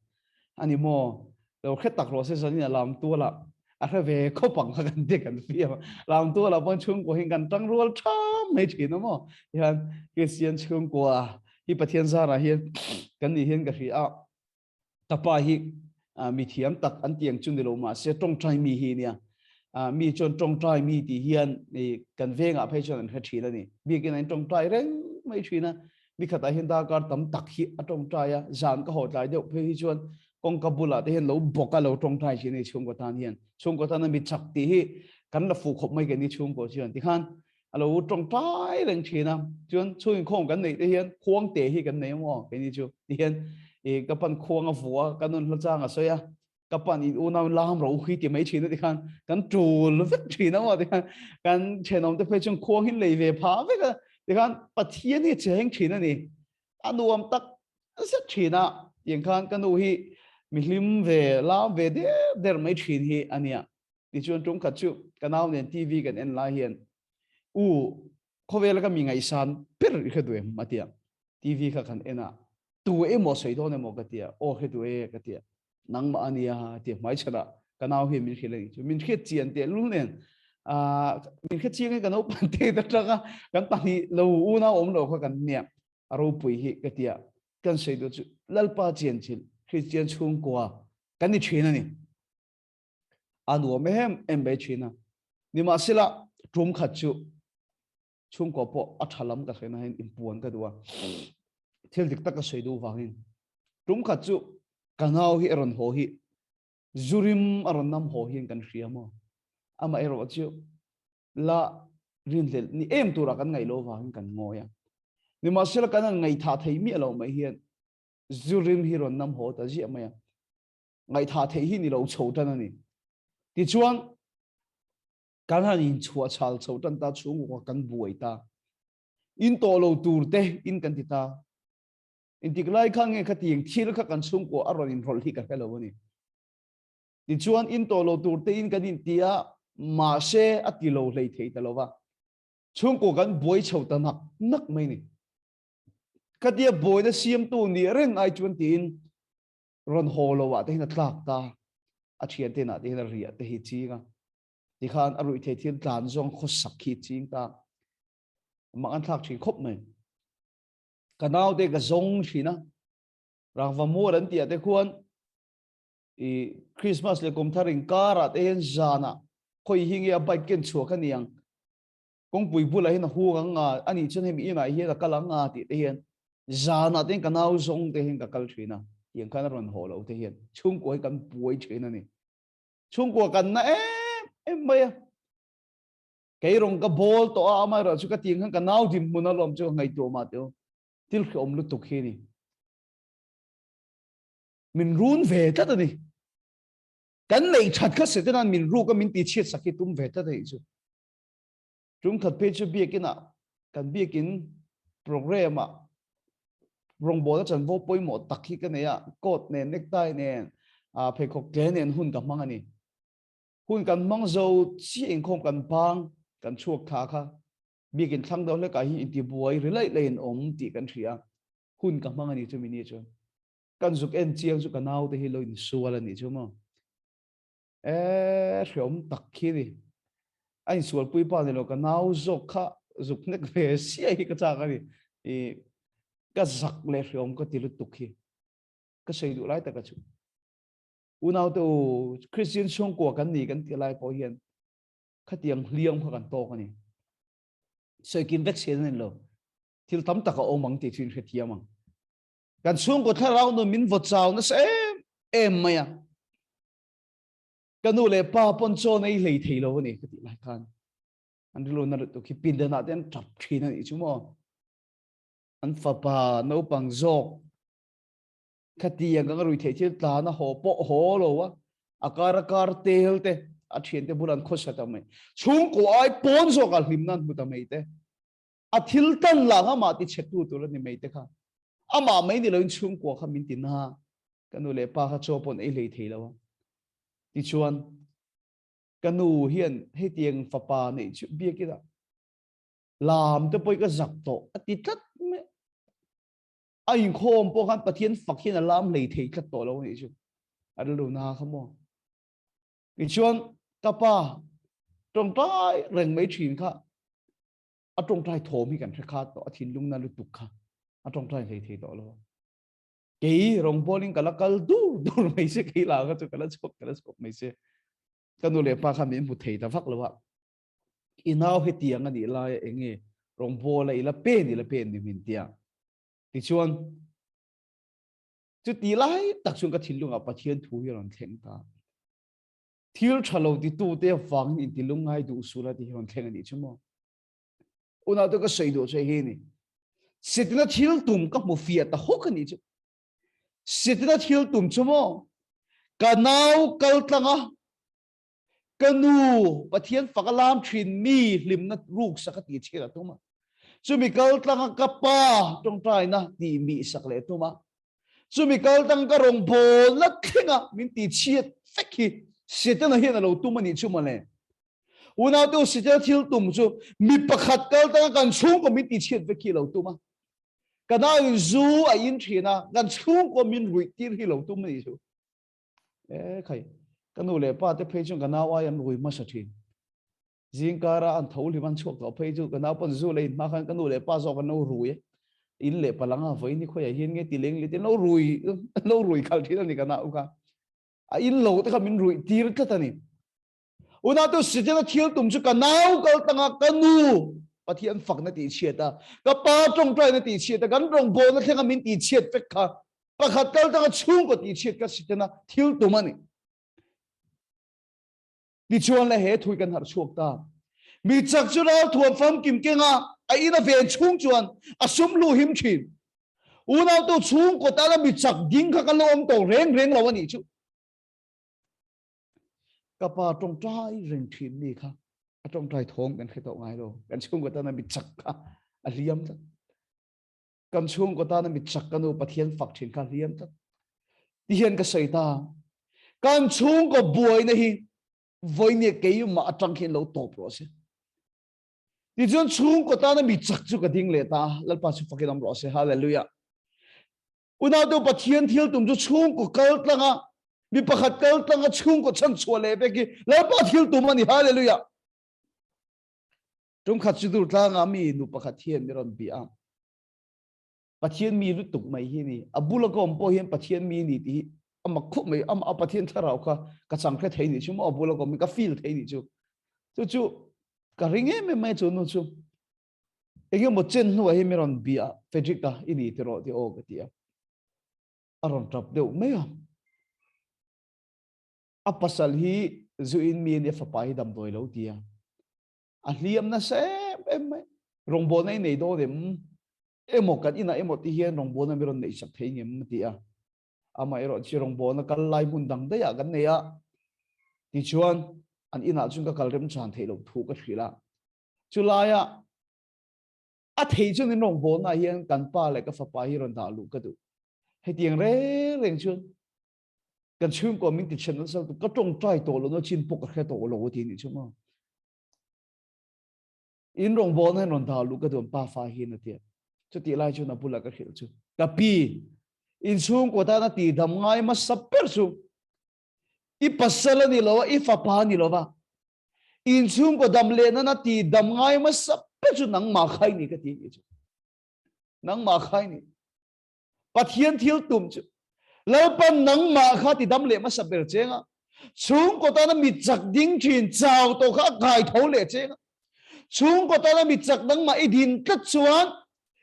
Ani maw lo hre tak rawh se zanin a lam tualah. a hre ve khawp ang kha kan ti kan fiam lam tu la pawh chhungkua hin kan tang rual tham mai thin a maw hian Kristian chhungkua hi Pathian zarah hian kan nih hian ka hria a ka pa hi mi thiam tak an tiang chu ni lo mahse tawngtai mi hi nia mi chuan tawngtai mi tih hian kan vengah phei chuan an hre thin a ni biakin an tawngtai reng mai thin a ni khatah hian darkar tam tak hi a tawngtai a zan ka haw tlai deuh phei hi chuan kawngka bulah te hian lo bawk a lo tawngtai thin a ni chhungkaw tan hian chhungkaw tana mi chak tih hi kan la fuh khawp mai keini chhungkaw chuan tikhan a lo tawngtai reng thin a chuan chhung inkhawm kan neih te hian khuang te hi kan nei maw keini chu ti hian i ka pan khuang a vua ka nun hla chang a sawi a ka pan in unau lam ro hi ti mai thin a tikhan kan tul vek thin a maw tikhan kan thenawm te phei chuan khuang hi lei ve pha vek a tikhan Pathian hi cheng thin a ni a nuam tak zet thin a tiang khan ka nu hi mi hlim ve lam ve der der mai thin hi ania Tichuan tum khat chu ka nau nen TV kan en lai hian u khawvela ka mi ngaihsan ber i hre duh em a tia. TV kha kan en a, tu emaw sawi dawn emaw ka tia, aw hre duh e ka tia. Nangmah a nia a tia hmaichhanah ka nau hian min hrilh a nih chu. Min hriat chian tehlul nen min hre chiang in ka naupang te atanga kan pahnih lo unau awm lo kha kan nia a ropui hi ka tia. Kan sawi duh chu Lalpa chianchilh Kristian chhungkua kan ni thin a ni. A nuam em em mai thin a. Nimahsela tum khat chu chhungkaw pawh a tha lam ka hre na hian inpuan ka duh a. Thil dik tak ka sawi duh vangin tum khat chu ka nau hi a rawn haw hi zurim a rawn nam haw hian kan hria maw. Amaherawh chu la rinhlelh ni em tura kan ngaih loh vangin kan ngawi a. Nimahsela kan han ngaihthah thei miah lo mai hian zurim hi rawn nam haw ta ziah mai a. Ngaihthah theih hi ni lo chho tan a ni. Tichuan, kan han inchhuah chhal chho tan ta chhungkua kan buai ta. In tawh lo tur te in kan ti ta. Intik lai kha nge khatiang thil kha kan chhungkua a rawn inrawlh hi ka hre lo a ni. Tichuan, in tawh lo tur te in kan inti a, mahse a ti lo hlei thei ta lo va. Chhungkua kan buai chho ta nak nak mai ni. Khatia buaina siamtu nih reng ai chuan tiin rawn haw lo ah te hian a tlak ta, a thian te inah te hian a riah te hi ching a, tikhan a ruih thei thil tlan zawng khawsak hi ching ta, mak an thlak thin khawp mai. Ka nau te ka zawng thin a, rangva mual an tih ah te khuan i Christmas leh kum thar inkar ah te hian zan ah khawi hi nge a bike ken chhuak a niang, kawngpui bulah hian a hung ang a, ani chuan hemi inah hian a kal ang a tih te hian zanah te hian ka nau zawng te hian ka kal thin a, tiang khan a rawn haw lo te hian chhungkua hi kan buai thin a ni. Chhungkua kan na em em mai a, kei rawng ka bawl tawh a, amaherawh chu ka tiang khan ka nau dinhmun alawm chu ka ngaihtuah mah teh u, thil hrehawm lutuk hi a ni. Min run ve tlat a ni. Kan neih that kha Setanan min ruk a min tihchhiat sak hi tum ve tlat a nih chu. Tum khat phei chu biakin ah kan biakin program ah rawngbawlna chanvo pawimawh tak hi ka nei a, coat nen necktie nen ah pheikhawk tle nen hun ka hmang a ni. Hun kan hmang zo chiah inkhawm kan bang kan chhuak thla kha biakin thlang deuh hlekah hi intibuai ri laih laihin awm tih kan hria a, hun ka hmang a ni chumi ni chuan. Kan zuk en chiang chu ka naute hi lo insual a nih chu maw. E hreawm tak khi ni. A insualpui pa ni lo ka nau zawk kha zuk hnek ve siai hi ka chak a ni. I ka zak leh hreawm ka ti lutuk hi. Ka sawi duh lai taka chu. Unau te u Christian chhungkua kan ni kan tih lai pawh hian khatiang hliam kha kan tawk a ni. Sawikim vek sian a ni lo. Thil tam tak a awm ang tih chu in hrethiam ang. Kan chhungkaw thlarau nun min vaw chau nasa em em mai a. Ka nu leh pa pawn chaw nei hlei thei lo a ni ka tih lai khan an rilru na lutuk hi pindanah te an tap thin a nih chu maw. An fapa naupang zawk khatiang ang a rui theih thil tlan a haw pawh haw lo a, a kar a kar tel te a thiante bulah an khawsa ta mai. Chhungkaw ai pawn zawkah hlimna an hmu ta mai te. A thil tan lah kha amah ti chhetu tur a ni mai te kha. Amah mai ni loin chhungkua kha min ti na. Ka nu leh pa kha chaw pawh an ei hlei thei lo a. Tichuan, ka nu hian hetiang fapa neih chu biakin ah lam te pawh hi ka zak tawh a ti tlat mai. A inkhawm pawh khan Pathian fak hian a lam hlei thei tlat tawh lo a nih chu. A rilru na kha maw. Tichuan. Ka pa tawngtai reng mai thin kha a tawngtai thawm hi kan hre kha tawh a thinlung na lutuk kha a tawngtai hlei thei tawh lo. Kei rawngbawlin ka la kal dur dur mai se kei la kha chu ka la chhuak ka la chhuak mai se. Ka nu leh pa kha min hmu thei ta vak lo a. I nau hetiang a nih lai a enge rawngbawla i la pen i la pen ni min tia. Tichuan chuti lai tak chuan ka thinlungah Pathian thu hi a rawn thleng ta. Thil tha lo titute avangin intilung ngai duh suh la tih hi rawn thleng a nih chu maw? Unau te ka sawi duh che hi ni. Setana thil tum ka hmu fiah ta hawk a nih chu. Setana thil tum chu maw? Ka nau kal tlanga ka nu Pathian faka lam thin mi hlimna ruk sak a tih chhiat a tum a. Chumi kal tlanga ka pa tawngtaina tih mih sak leh tum a. Chumi kal tang ka rawngbawlna thlenga min ti chhiat vek hi Setana hian a lo tum a nih chu mawle. Unaute u Setana thil tum chu mi pakhat kal tanga kan chhungkaw min ti chhiat vek hi a lo tum a. Ka nauin zu a in thin a, kan chhungkaw min ruih tir hi a lo tum a nih chu. E khai, ka nu leh pa te phei chuan ka nau ai an rui hmasa thin. Zingkara an tho hlim an chhuak tawh phei chu ka naupan zu leh in hma khan ka nu leh pa zawk an lo rui a, in leh palang a vawiin hi khawiah hian nge ti leng leh tin lo rui lo rui khalh thin a ni ka nau kha. A in lo te kha min ruih tir tlat a ni. Unau Sitena thil tum chu ka nau kal tanga ka nu Pathian fakna tih chhiat a, ka pa tawngtaina tih chhiat a, kan rawngbawlna thlenga min tih chhiat vek kha pakhat kal tanga chhungkaw tih chhiat kha Sitena thil tum a ni. Tichuan le he thui kan harh chhuak ta. Mi chak chu ralthuam famkim kenga a in a ven chhung chuan a sum lu him thin. Unautu chhungkaw tana mi chak ding kha kan lo awm tawh reng reng lo a nih chu. Ka pa tawngtai reng thin mi kha a tawngtai thawng kan hre tawh ngai lo. Kan chhungkaw tana mi chak kha a hliam tlat. Kan chhungkaw tana mi chak ka nu Pathian fak thin kha hliam tlat. Ti hian ka sawi ta. Kan chhungkaw buaina hi vawinia keimah atang hian lo tawp rawh se. Tichuan chhungkaw tana mi chak chu ka ding leh ta. Lalpa chu fakin awm rawh se. Hallelujah. Unaute Pathian thil tum chu chhungkaw kal tlanga mi pakhat kal tlanga chhungkaw chhan chhuah leh vek hi Lalpa thil tum a ni. Hallelujah. Tum khat chu Durtlanga mi nu pakhat hian mi rawn bia a. Pathian mi lutuk mai hi ni. A bula ka awm pawh hian Pathian mi ni tih hi a mak khawp mai. Amah a Pathian thlarau kha ka chang hre thei nih chu maw a bula ka awm hi ka feel thei nih chu. Chu chu ka ring em em mai chu nu chu. Engemaw chen hnuah hi mi rawn bia a, Frederick a i ni tiraw ti aw ka ti a. A rawn tap deuh mai a. A pasal hi zu in mi a nia fapa hi damdawi lo ti a. A hliam nasa em em mai. Rawngbawlna i nei dawn em? Emaw kan inah emaw ti hian rawngbawlna mi rawn neih sak thei ngem a ti a. Amaherawh chu rawngbawlna kal lai hmun dang daihah kan nei a. Tichuan an inah chuan ka kal remchan theih loh thu ka hrilh a. Chulaia a thei chuan in rawngbawlna hian kan pa leh ka fapa hi rawn dah luh ka duh. Hetiang reng reng chuan kan chhungkaw min ti then nasa lutuk ka tawngtai tawh lo na chin pawh ka hre tawh lo a ti nih chu maw in rawngbawlna in rawn dah luh ka duh pa fa hian a tia chutih lai chuan a bulah ka hrilh chu ka pi in chhungkaw tana ti dam ngai hmasa ber chu i pasal a ni lo a i fapa a ni lo va in chhungkaw dam leh nana ti dam ngai hmasa ber chu nangmah khai ni ka ti nih chu nangmah khai ni Pathian thil tum chu Lalpan nangmah kha ti dam leh hmasa ber cheng a, chhungkaw tana mi chak ding thin chau tawh kha a kai tho leh cheng a. Chhungkaw tana mi chak nangmah i din tlat chuan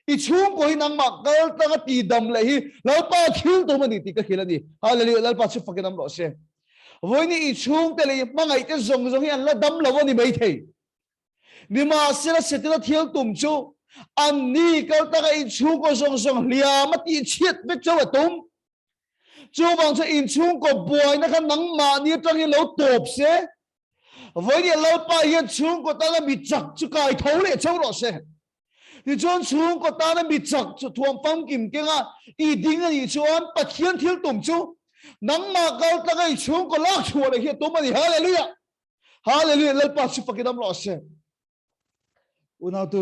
i chhungkaw hi nangmah kal tanga ti dam leh hi Lalpa thil tum a ni tih ka hrilh a ni. Hallelujah, Lalpa chu fakin awm rawh se. Vawiin i chhungte leh i hmangaihte zawng zawng hi an la dam lo a ni maithei. Nimahsela Setana thil tum chu anni kal taka inchhungkaw zawng zawng hliam a tihchhiat vek chauh a tum. Chuvang chuan inchhungkaw buaina kha nangmahni atangin lo tawp se, vawiin Lalpa hian chhungkaw tana mi chak chu kai tho leh chauh rawh se. Tichuan chhungkaw tana mi chak chu thuam famkim kenga i ding a nih chuan Pathian thil tum chu nangmah kal tlanga i chhungkaw lak chhuah leh hi a tum a ni. Hallelujah! Hallelujah Lalpa chu fakin am rawh se. Unau tu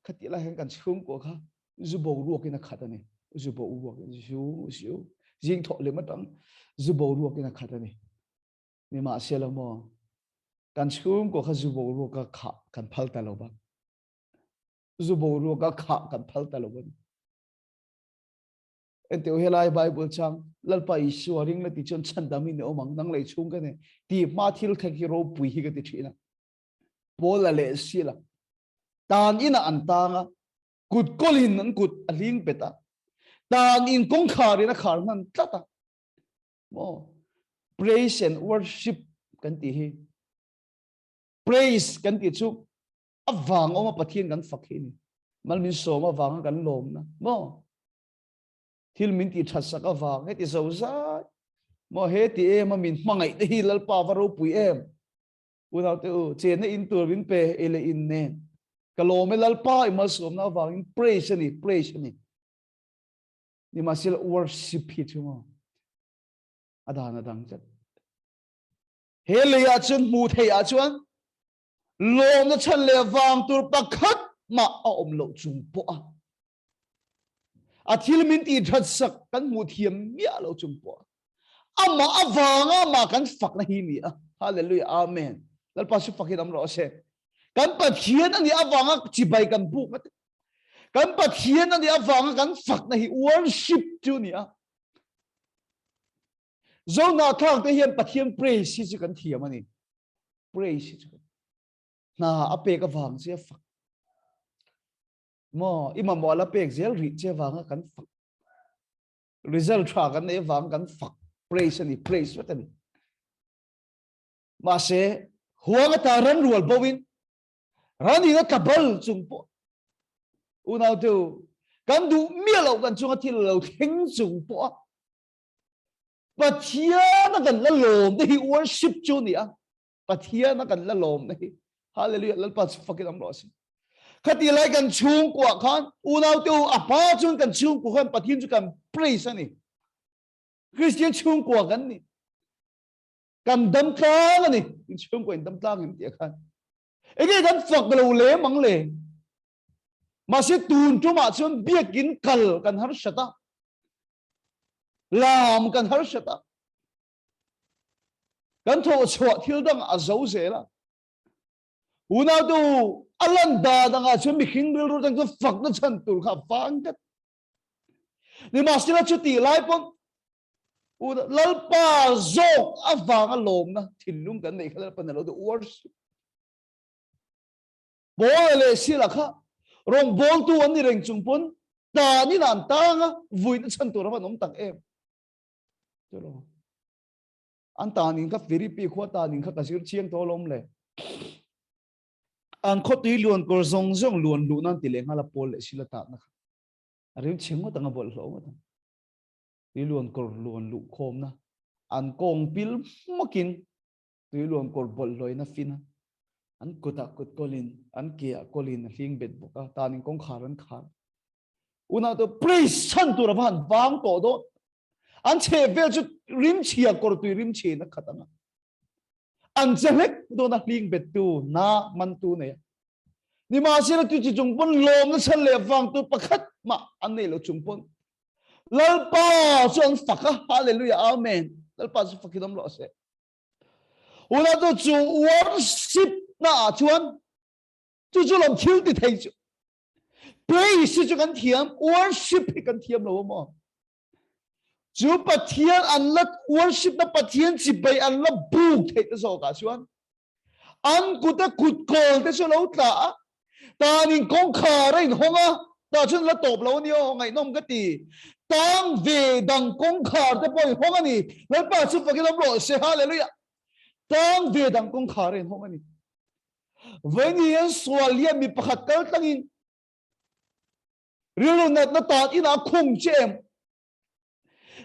khati lai hian kan chhungkua kha zu bo ruak in a khat ani. Zu bo ruak in zu zu zing thawh lem atang zu bo ruak in a khat ani. Ni ma se lo mo. Kan chhungkaw kha zu boruaka khah kan phal ta lo va. Zu boruaka khah kan phal ta lo va. Enteu helai Bible chang Lalpa Isua ring la ti chuan chhandam in awm ang nang lei chhung ka ne ti hma thil thleng hi ropui hi ka ti thina. Paula leh Sila tan ina an tanga kut kolin an kut a hling bet a tan in kawngkhar in a khar hman tlat a maw praise and worship kan ti hi praise kan ti chu avang awma Pathian kan fak hi ni mal min sawm avanga kan lawm na maw thil min ti that sak avang he ti zo zai maw he ti em a min hmangaih te hi Lalpa va ropui em unau te u chenna in tur min pe e le in nen ka lawm e Lalpa i malsawmna avangin praise ani praise ani nimahsela worship hi chu maw a dan a dang tlat he leiah chuan hmuh theih ah chuan lawmna chhan leh vang tur pakhat mah a awm loh chung pawh a a thil min ti that sak kan hmuh thiam miah lo chung pawh amah avanga amah kan fakna hi ni a hallelujah amen Lalpa chu fakin am rawh se kan Pathian ani avanga chibai kan buk na kan Pathian ani avanga kan fakna hi worship chu ni a zona thlak te hian Pathian praise hi chu kan thiam ani praise hi chu hna a pek avang che fak maw i mamawh la pek zel rih che vanga kan fak result tha kan nei vang kan fak praise ani praise vek ani mahse huang ata ran rual bovin ran in a tlabal chung pawh unau teu kan duh miah loh kan chunga thil lo thleng chung pawh a Pathian a kan la lawm te hi worship chu ni a Pathian a kan la lawm na hi hallelujah Lalpa chu fakin am rawh se khati lai kan chhungkua khan unau te u a pa chuan kan chhungkua khan Pathian chu kan praise ani Christian chhungkua kan ni kan dam tlang ani in chhungkua in dam tlang in tia khan enge kan fak lo le mang le mahse tun tumah chuan biakin kal kan har sata lam kan har sata Kan thawhchhuah thil dang a zo zel a. Unautu a lan dan anga chuan mihring rilru tang chu fakna chhan tur kha vang tlat. Nimahsela chuti lai pawn Lalpa zawk avanga lawmna thinlung kan neih kha Lalpa na lo duh worship. Paula leh Sila kha rawngbawltu an ni reng chung pawn tanin an tang a, vuina chhan tur a van awm tak em. Chulo. An tanin kha Philippi khua tanin kha ka zir chiang tawh alawm le. An khaw tui luan kawr zawng zawng luan luh nan ti leh nghal a Paul leh Sila tahna kha. A rim chhe ngawt ang a bawlhhlawh ngawt ang. Tui luan kawr luan luh khawmna an kawng pil hmakin tui luan kawr bawlhhlawin a fin a. An kutah kut kawlin an keah kawlin a hling bet bawk a tanin kawngkhar an khar. Unau te praise chhan tur a va han vang tawh dawn. An chhe vel chu rim chhia kawr tui rim chhe na khat anga. An che hlek dawn a hling bet tu na man tu nei a. Nimahsela tu chi chung pawn lawm na chhan leh vang tu pakhat mah an nei lo chung pawn Lalpa chu an fak a hallelujah amen Lalpa chu fakin awm rawh se. Unau tu chu worship na ah chuan chu chu lawm thil ti thei chu Praise hi chu kan thiam, worship hi kan thiam lo maw? Chu Pathian an la worship na Pathian chibai an la buk theih te zawk ah chuan an kut a kut kawl te chu lo tla a tanin kawngkhar a inhawng a tah chuan la tawp lo ani aw ngaihnawm ka ti tang ve dang kawngkhar te pawh inhawng ani Lalpa chu fakin awm rawh se hallelujah tang ve dang kawngkhar a inhawng ani Vawiin hian sual hian mi pakhat kal tlangin rilru natna tan inah khung che em?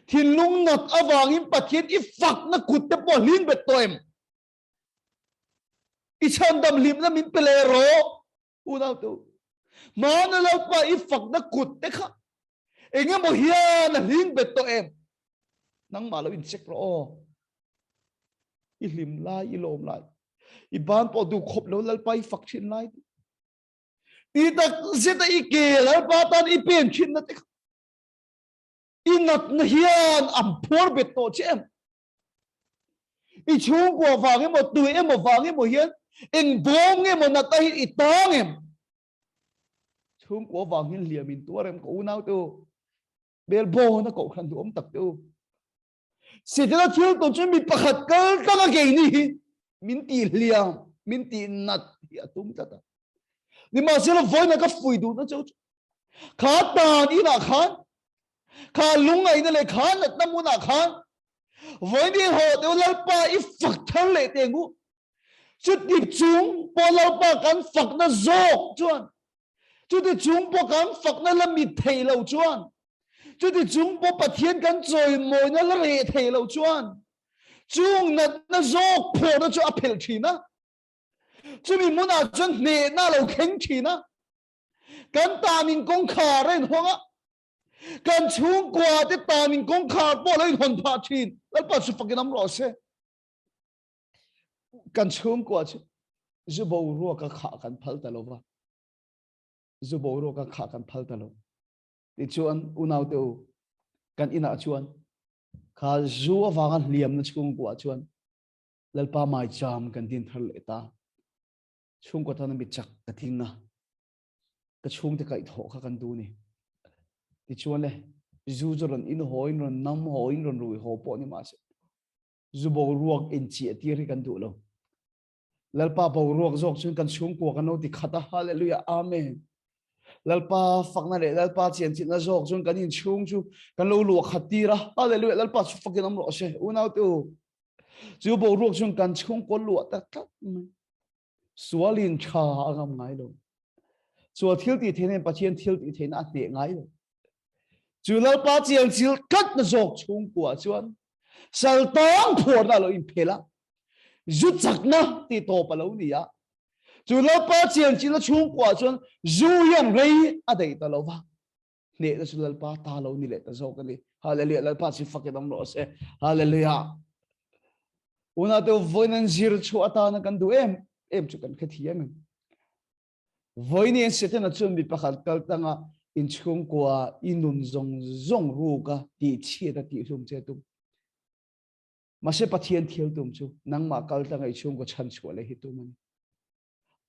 Thinlung nat avangin Pathian i fakna kut te pawh hlim bet tawh em? I chhandam hlimna min pe leh rawh unau te u. Hmana Lalpa i fakna kut te kha engemaw hian a hlim bet tawh em? Nangmah lo in check rawh aw. I hlim lai, i lawm lai. I ban pawh duh khawp lo Lalpa i fak thin lai. Ti tak zeta i ke Lalpa tan i pen thin na te kha. I natna hian an phuar bet tawh che em? I chhungkua vang emaw tui emaw vang emaw hian eng bawm nge maw nat a hi i tang em? Chhungkua vang hian hliam in tuar em ka unau te u? Bel bawn a kohhran duhawm tak te u. Setana thil tawn chu mi pakhat kal tlang a keini hi min tih hliam, min tih nat hi a tum tlat a. Nimahsela vawiin ah ka fui duhna cheu chu kha tan inah khan, kha lungngaihna leh kha natna hmunah khan vawiin i haw teu Lalpa i fak thar leh teng u. Chuti chung pawh Lalpa kan fakna zawk chuan Chuti chung pawh kan fakna la mit thei lo chuan, chuti chung pawh Pathian kan chawimawina la reh thei lo chuan, chung natna zawk phawrhna chu a phelh thin a. Chumi hmunah chuan hnehna a lo thleng thin a. Kan tanin kawngkhar a inhawng a, kan chhungkua te tanin kawngkhar pawh a lo inhawn phah thin. Lalpa chu fakin awm rawh se. Kan chhungkua chu zu boruaka khah kan phal ta lo va, zu boruaka khah kan phal ta lo. Tichuan unaute u, kan inah chuan kha zu avanga hliamna chhungkua chuan Lalpa maicham kan din thar leh ta. Chhungkua tana mi chak ka thing a, ka chhungte kaihthawh kha kan duh ni. Tichuan le, zu chu rawn in haw in rawn nam haw in rawn rui haw pawh ni mahse, zu boruak inchiah tir hi kan duh lo. Lalpa boruak zawk chuan kan chhungkua kan lo ti khat a, Hallelujah, Amen. Lalpa fakna leh Lalpa chianchilhna zawk chuan kan inchhung chu kan lo luah khat tir a, Hallelujah, Lalpa chu fakin awm rawh se, unau te u. Chu boruak chuan kan chhungkua luah ta tlat mai. Sualin tha a ngam ngai lo. Sual thil tih theihna in Pathian thil tih theihna a hneh ngai lo. Chu Lalpa chiang chil tlat na zawk chhungkua chuan saltang phuarna a lo inphel a, zu chakna tih tawp a lo ni a. Chu Lalpa chiang chilna chhungkua chuan zu hian rei a daih ta lo va. Hnehna chu Lalpa ta lo ni leh ta zawk a ni. Hallelujah. Lalpa chu fakin awm rawh se. Hallelujah. Una te vawiin an zir chu atana kan duh em em chu kan hrethiam em. Vawiin in Setana chuan mi pakhat kal tanga in chhungkua i nun zawng zawng ruka tih chhiat a tih hlum che tum. Mahse Pathian thil tum chu nangmah kal tanga i chhungkua chhan chhuah leh hi tum a ni.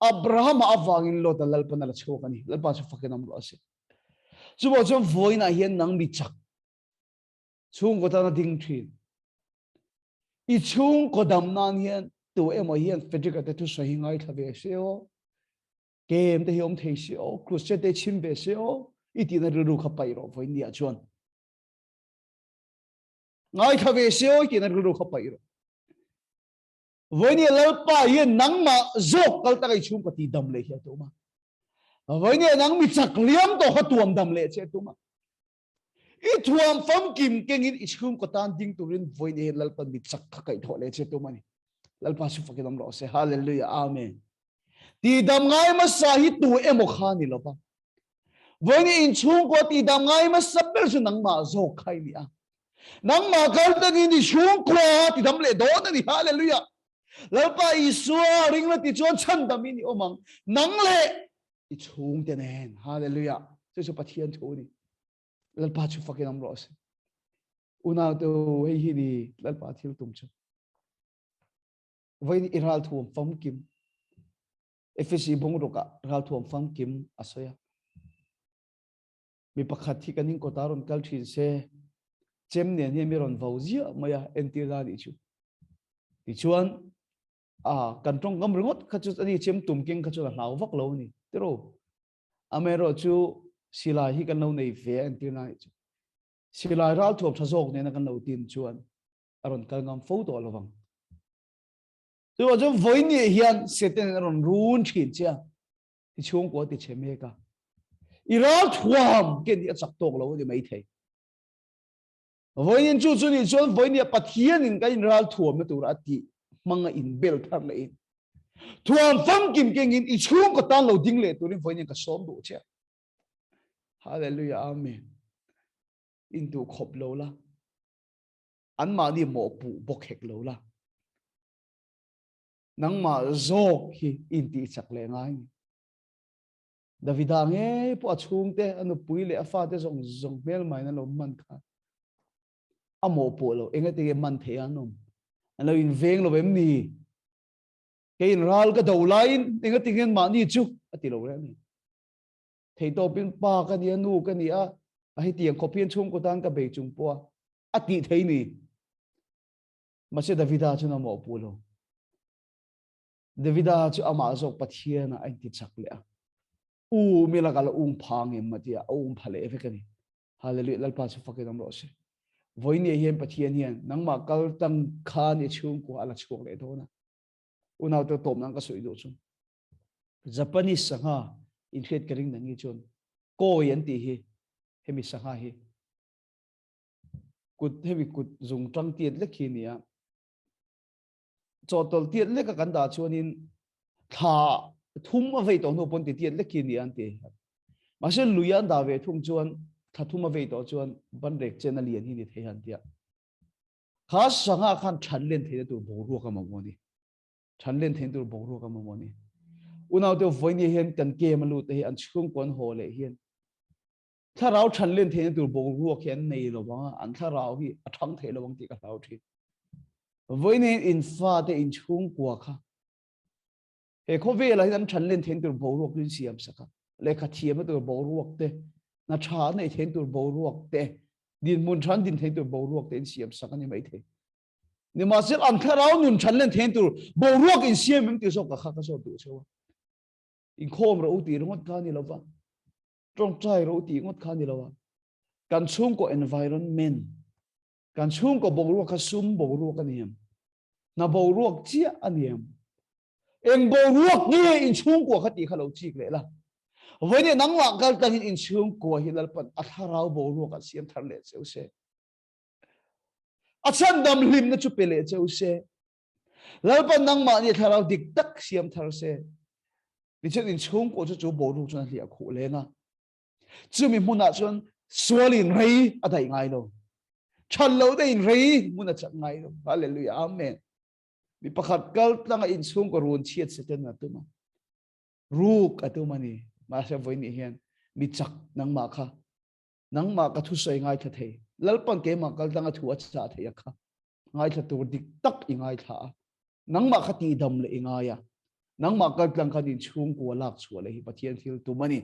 Abraham avangin Lot a Lalpan a la chhuak a ni. Lalpa chu fakin awm rawh se. Chuvang chuan vawiinah hian nang mi chak chhungkaw tana ding thin. I chhungkaw dam nan hian tu emaw hian Frederick-a te thusawi hi ngaithla ve se aw. Kem te hi awm thei se aw, crusade te chhim ve se aw, i tihna rilru kha paih rawh vawiin ni ah chuan. Ngaithla ve se aw, i tihna rilru kha paih rawh. Vawinia Lalpa hian nangmah zawk kal tak i chhungkaw ti dam leh hi a tum a. Vawinia nang mi chak liam tawh kha tuam dam leh che a tum a. I thuam famkim kengin i chhungkaw tan ding turin vawinia hian Lalpa mi chak kha kaihthawh leh che a tum a ni. Lalpa chu fakin awm rawh se. Hallelujah. Amen. Ti dam ngai hmasa hi tu emaw kha ni lova. Vawinia in chhungkaw ti dam ngai hmasa ber chu nangmah zawk kha i ni a. Nangmah kal takin i chhungkua ti dam leh dawn a ni. Hallelujah. Lalpa Isua ringla ti chuan chhandam in i awm ang. Nang leh i chhungte nen. Hallelujah. Chu chu Pathian thu a ni. Lalpa chu fakin awm rawh se. Unau te u, hei hi ni Lalpa thil tum chu. Vawiin i ralthuam famkim. Efesi bungrukah ralthuam famkim a sawi a. Mi pakhat hi kan inkawt a rawn kal thin se, chem nen hian mi rawn vo ziah mai a, entir la nih chu. Tichuan, a kan tawngkam ringawt kha chu ani chem tum keng kha chuan a hlau vak lo a ni, tiraw? Amaherawh chu silai hi kan lo nei ve a entir na nih chu. Silai ralthuam tha zawk nena kan lo tin chuan a rawn kal ngam fo tawh lovang. Chuvang chuan vawiin hian Satan a rawn run thin che a. I chhungkua ti chhe mek a. I ral thuam ke nih a chak tawk lo a ni mai thei. Vawiin chu chu nih chuan vawiin ah Pathian in kan in ral thuam na tur a tih hmang a in bel thar leh in thuam famkim keng in i chhungkaw tan lo ding leh turin vawiin ka sawm duh che. Hallelujah Amen. In duh khawp lo la. An mahni mawhpuh bawk hek lo la. Nangmah zawk hi intih chak leh ngai ni. Davida ngei pawh a chhungte, a nupui leh a fate zawng zawng hmelmain an lo man kha a mawhpuh lo. Enga tinge man thei an awm? An lo inveng lo em ni? Keiin ral ka do laiin engatinge mahni chu a ti lo reng a ni. Theitawpin pa ka ni a, nu ka ni a, a hetiang khawp hian chhungkaw tan ka bei chung pawh a, a tih thei ni. Mahse Davida chuan a mawhpuh lo. Davida chu amah zawk Pathian ah a inti chak leh a. U mi laka la ung pha ngem a tia, a ung pha leh vek a ni. Hallelujah, Lalpa chu fakin awm rawh se. Vawinia hian Pathian hian nangmah kal tang khan i chhungkua a la chhuak leh dawn a. Unau te tawp nan ka sawi duh chu. Japanese sangha in hriat ka ring nang hi chuan koi an tih hi hemi sangha hi kut hemi kut zung tang tiat lek hi nia chawhtawlh tiat leka kan dah chuanin thla thum a vei tawh hnu pawn ti tiat lek hi nia an ti. Mahse lui an dah ve thung chuan thla thum a vei tawh chuan banrek chen a lian hi ni thei han tia. Kha sangha khan than len theihna tur boruak a mamawh a ni. Than len theihna tur boruak a mamawh a ni. Unaute vawinia hian kan kem a lut te hi an chhungkaw an haw leh hian Thlarau than len theihna tur boruak hi an nei lo vang a, an thlarau hi a thang thei lo vang tih ka hlau thin. Vawiin in fate in chhungkua kha he khawvelah hian an than len theihna tur boruak chu in siam sak a, lehkha thiamna tur boruak te, hna tha an neih theihna tur boruak te, dinhmun tha an din theihna tur boruak te in siam sak a ni maithei. Nimahsela an thlarau nun than len theihna tur boruak in siam em tih zawk ka kha ka zawt duh cheu a. Inkhawm rawh u tih ringawt kha a ni lo va. Tawngtai ro tih ngawt kha a ni lo a, kan chhungkaw environment, kan chhungkaw boruak kha sum boruak a ni em? Hna boruak chiah a ni em? Eng boruak nge in chhungkua kha tih kha lo chik leh la. Vawiin nangmah kal tangin in chhungkua hi Lalpan a thlarau boruak ah siam thar leh cheu se. A chhandam hlimna chu pe leh cheu se. Lalpan nangmah nih thlarau dik tak siam thar se. Tichuan in chhungkaw chu chu boruak chuan a hliah khuh leng a. Chumi hmunah chuan sualin rei a daih ngai lo. Than lo te in rei hmun a chak ngai lo. Hallelujah. Amen. Mi pakhat kal tlanga in chhungkaw run chhiat se ten a tum a. Ruk a tum a ni. Mahse vawi ni hian mi chak nangmah kha nangmah ka thusawi ngaithla thei. Lalpan keimah kal tlanga thu a chah thei a kha. Ngaithla tur dik tak i ngaithla a, nangmah kha tihdam leh i ngai a, nangmah kaltlang khan in chhungkua lak chhuah leh hi Pathian thil tum a ni.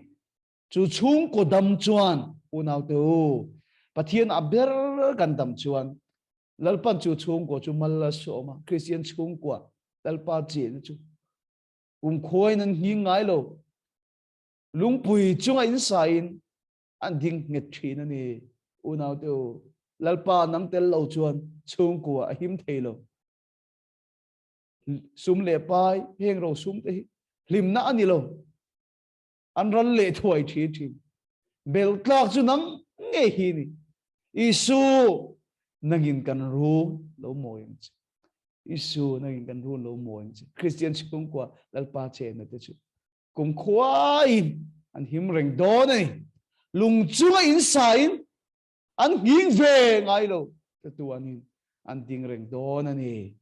Chu chhungkaw dam chuan unaute u, Pathian a ber kan dam chuan Lalpan chu chhungkua chu mal a sawm a, Kristian chhungkua Lalpa chenna chu kumkhuain an nghing ngai lo, lungpui chunga insain an ding nghet thin a ni. Unaute u, Lalpa nang tel lo chuan chhungkua a him thei lo. Sum leh pai, heng ro sum te hi hlimna a ni lo. An ral leh thuai thin thin. Bel tlak chu nang ngei hi ni. Isu, nangin kan ru lo mawi ang che. Isu, nangin kan ru lo mawi ang che. Kristian chhungkua Lalpa chenna te chu Kumkhuaiin an him reng dawn a ni. Lung chunga in sain an nghing ve ngai lo te tuanin an ding reng dawn a ni.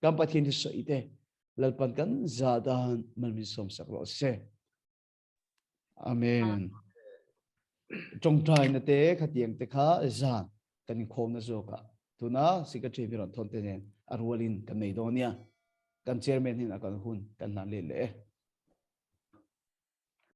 Kan Pathian hi sawi te Lalpan kan za dan mal min sawm sak rawh se. Amen. Tawngtaina te khatiang te kha zan kan inkhawmna zawkah tuna secretary mi rawn thawn te nen a rualin kan nei dawn nia. Kan chairman hian a kan hun kan hlan let leh e.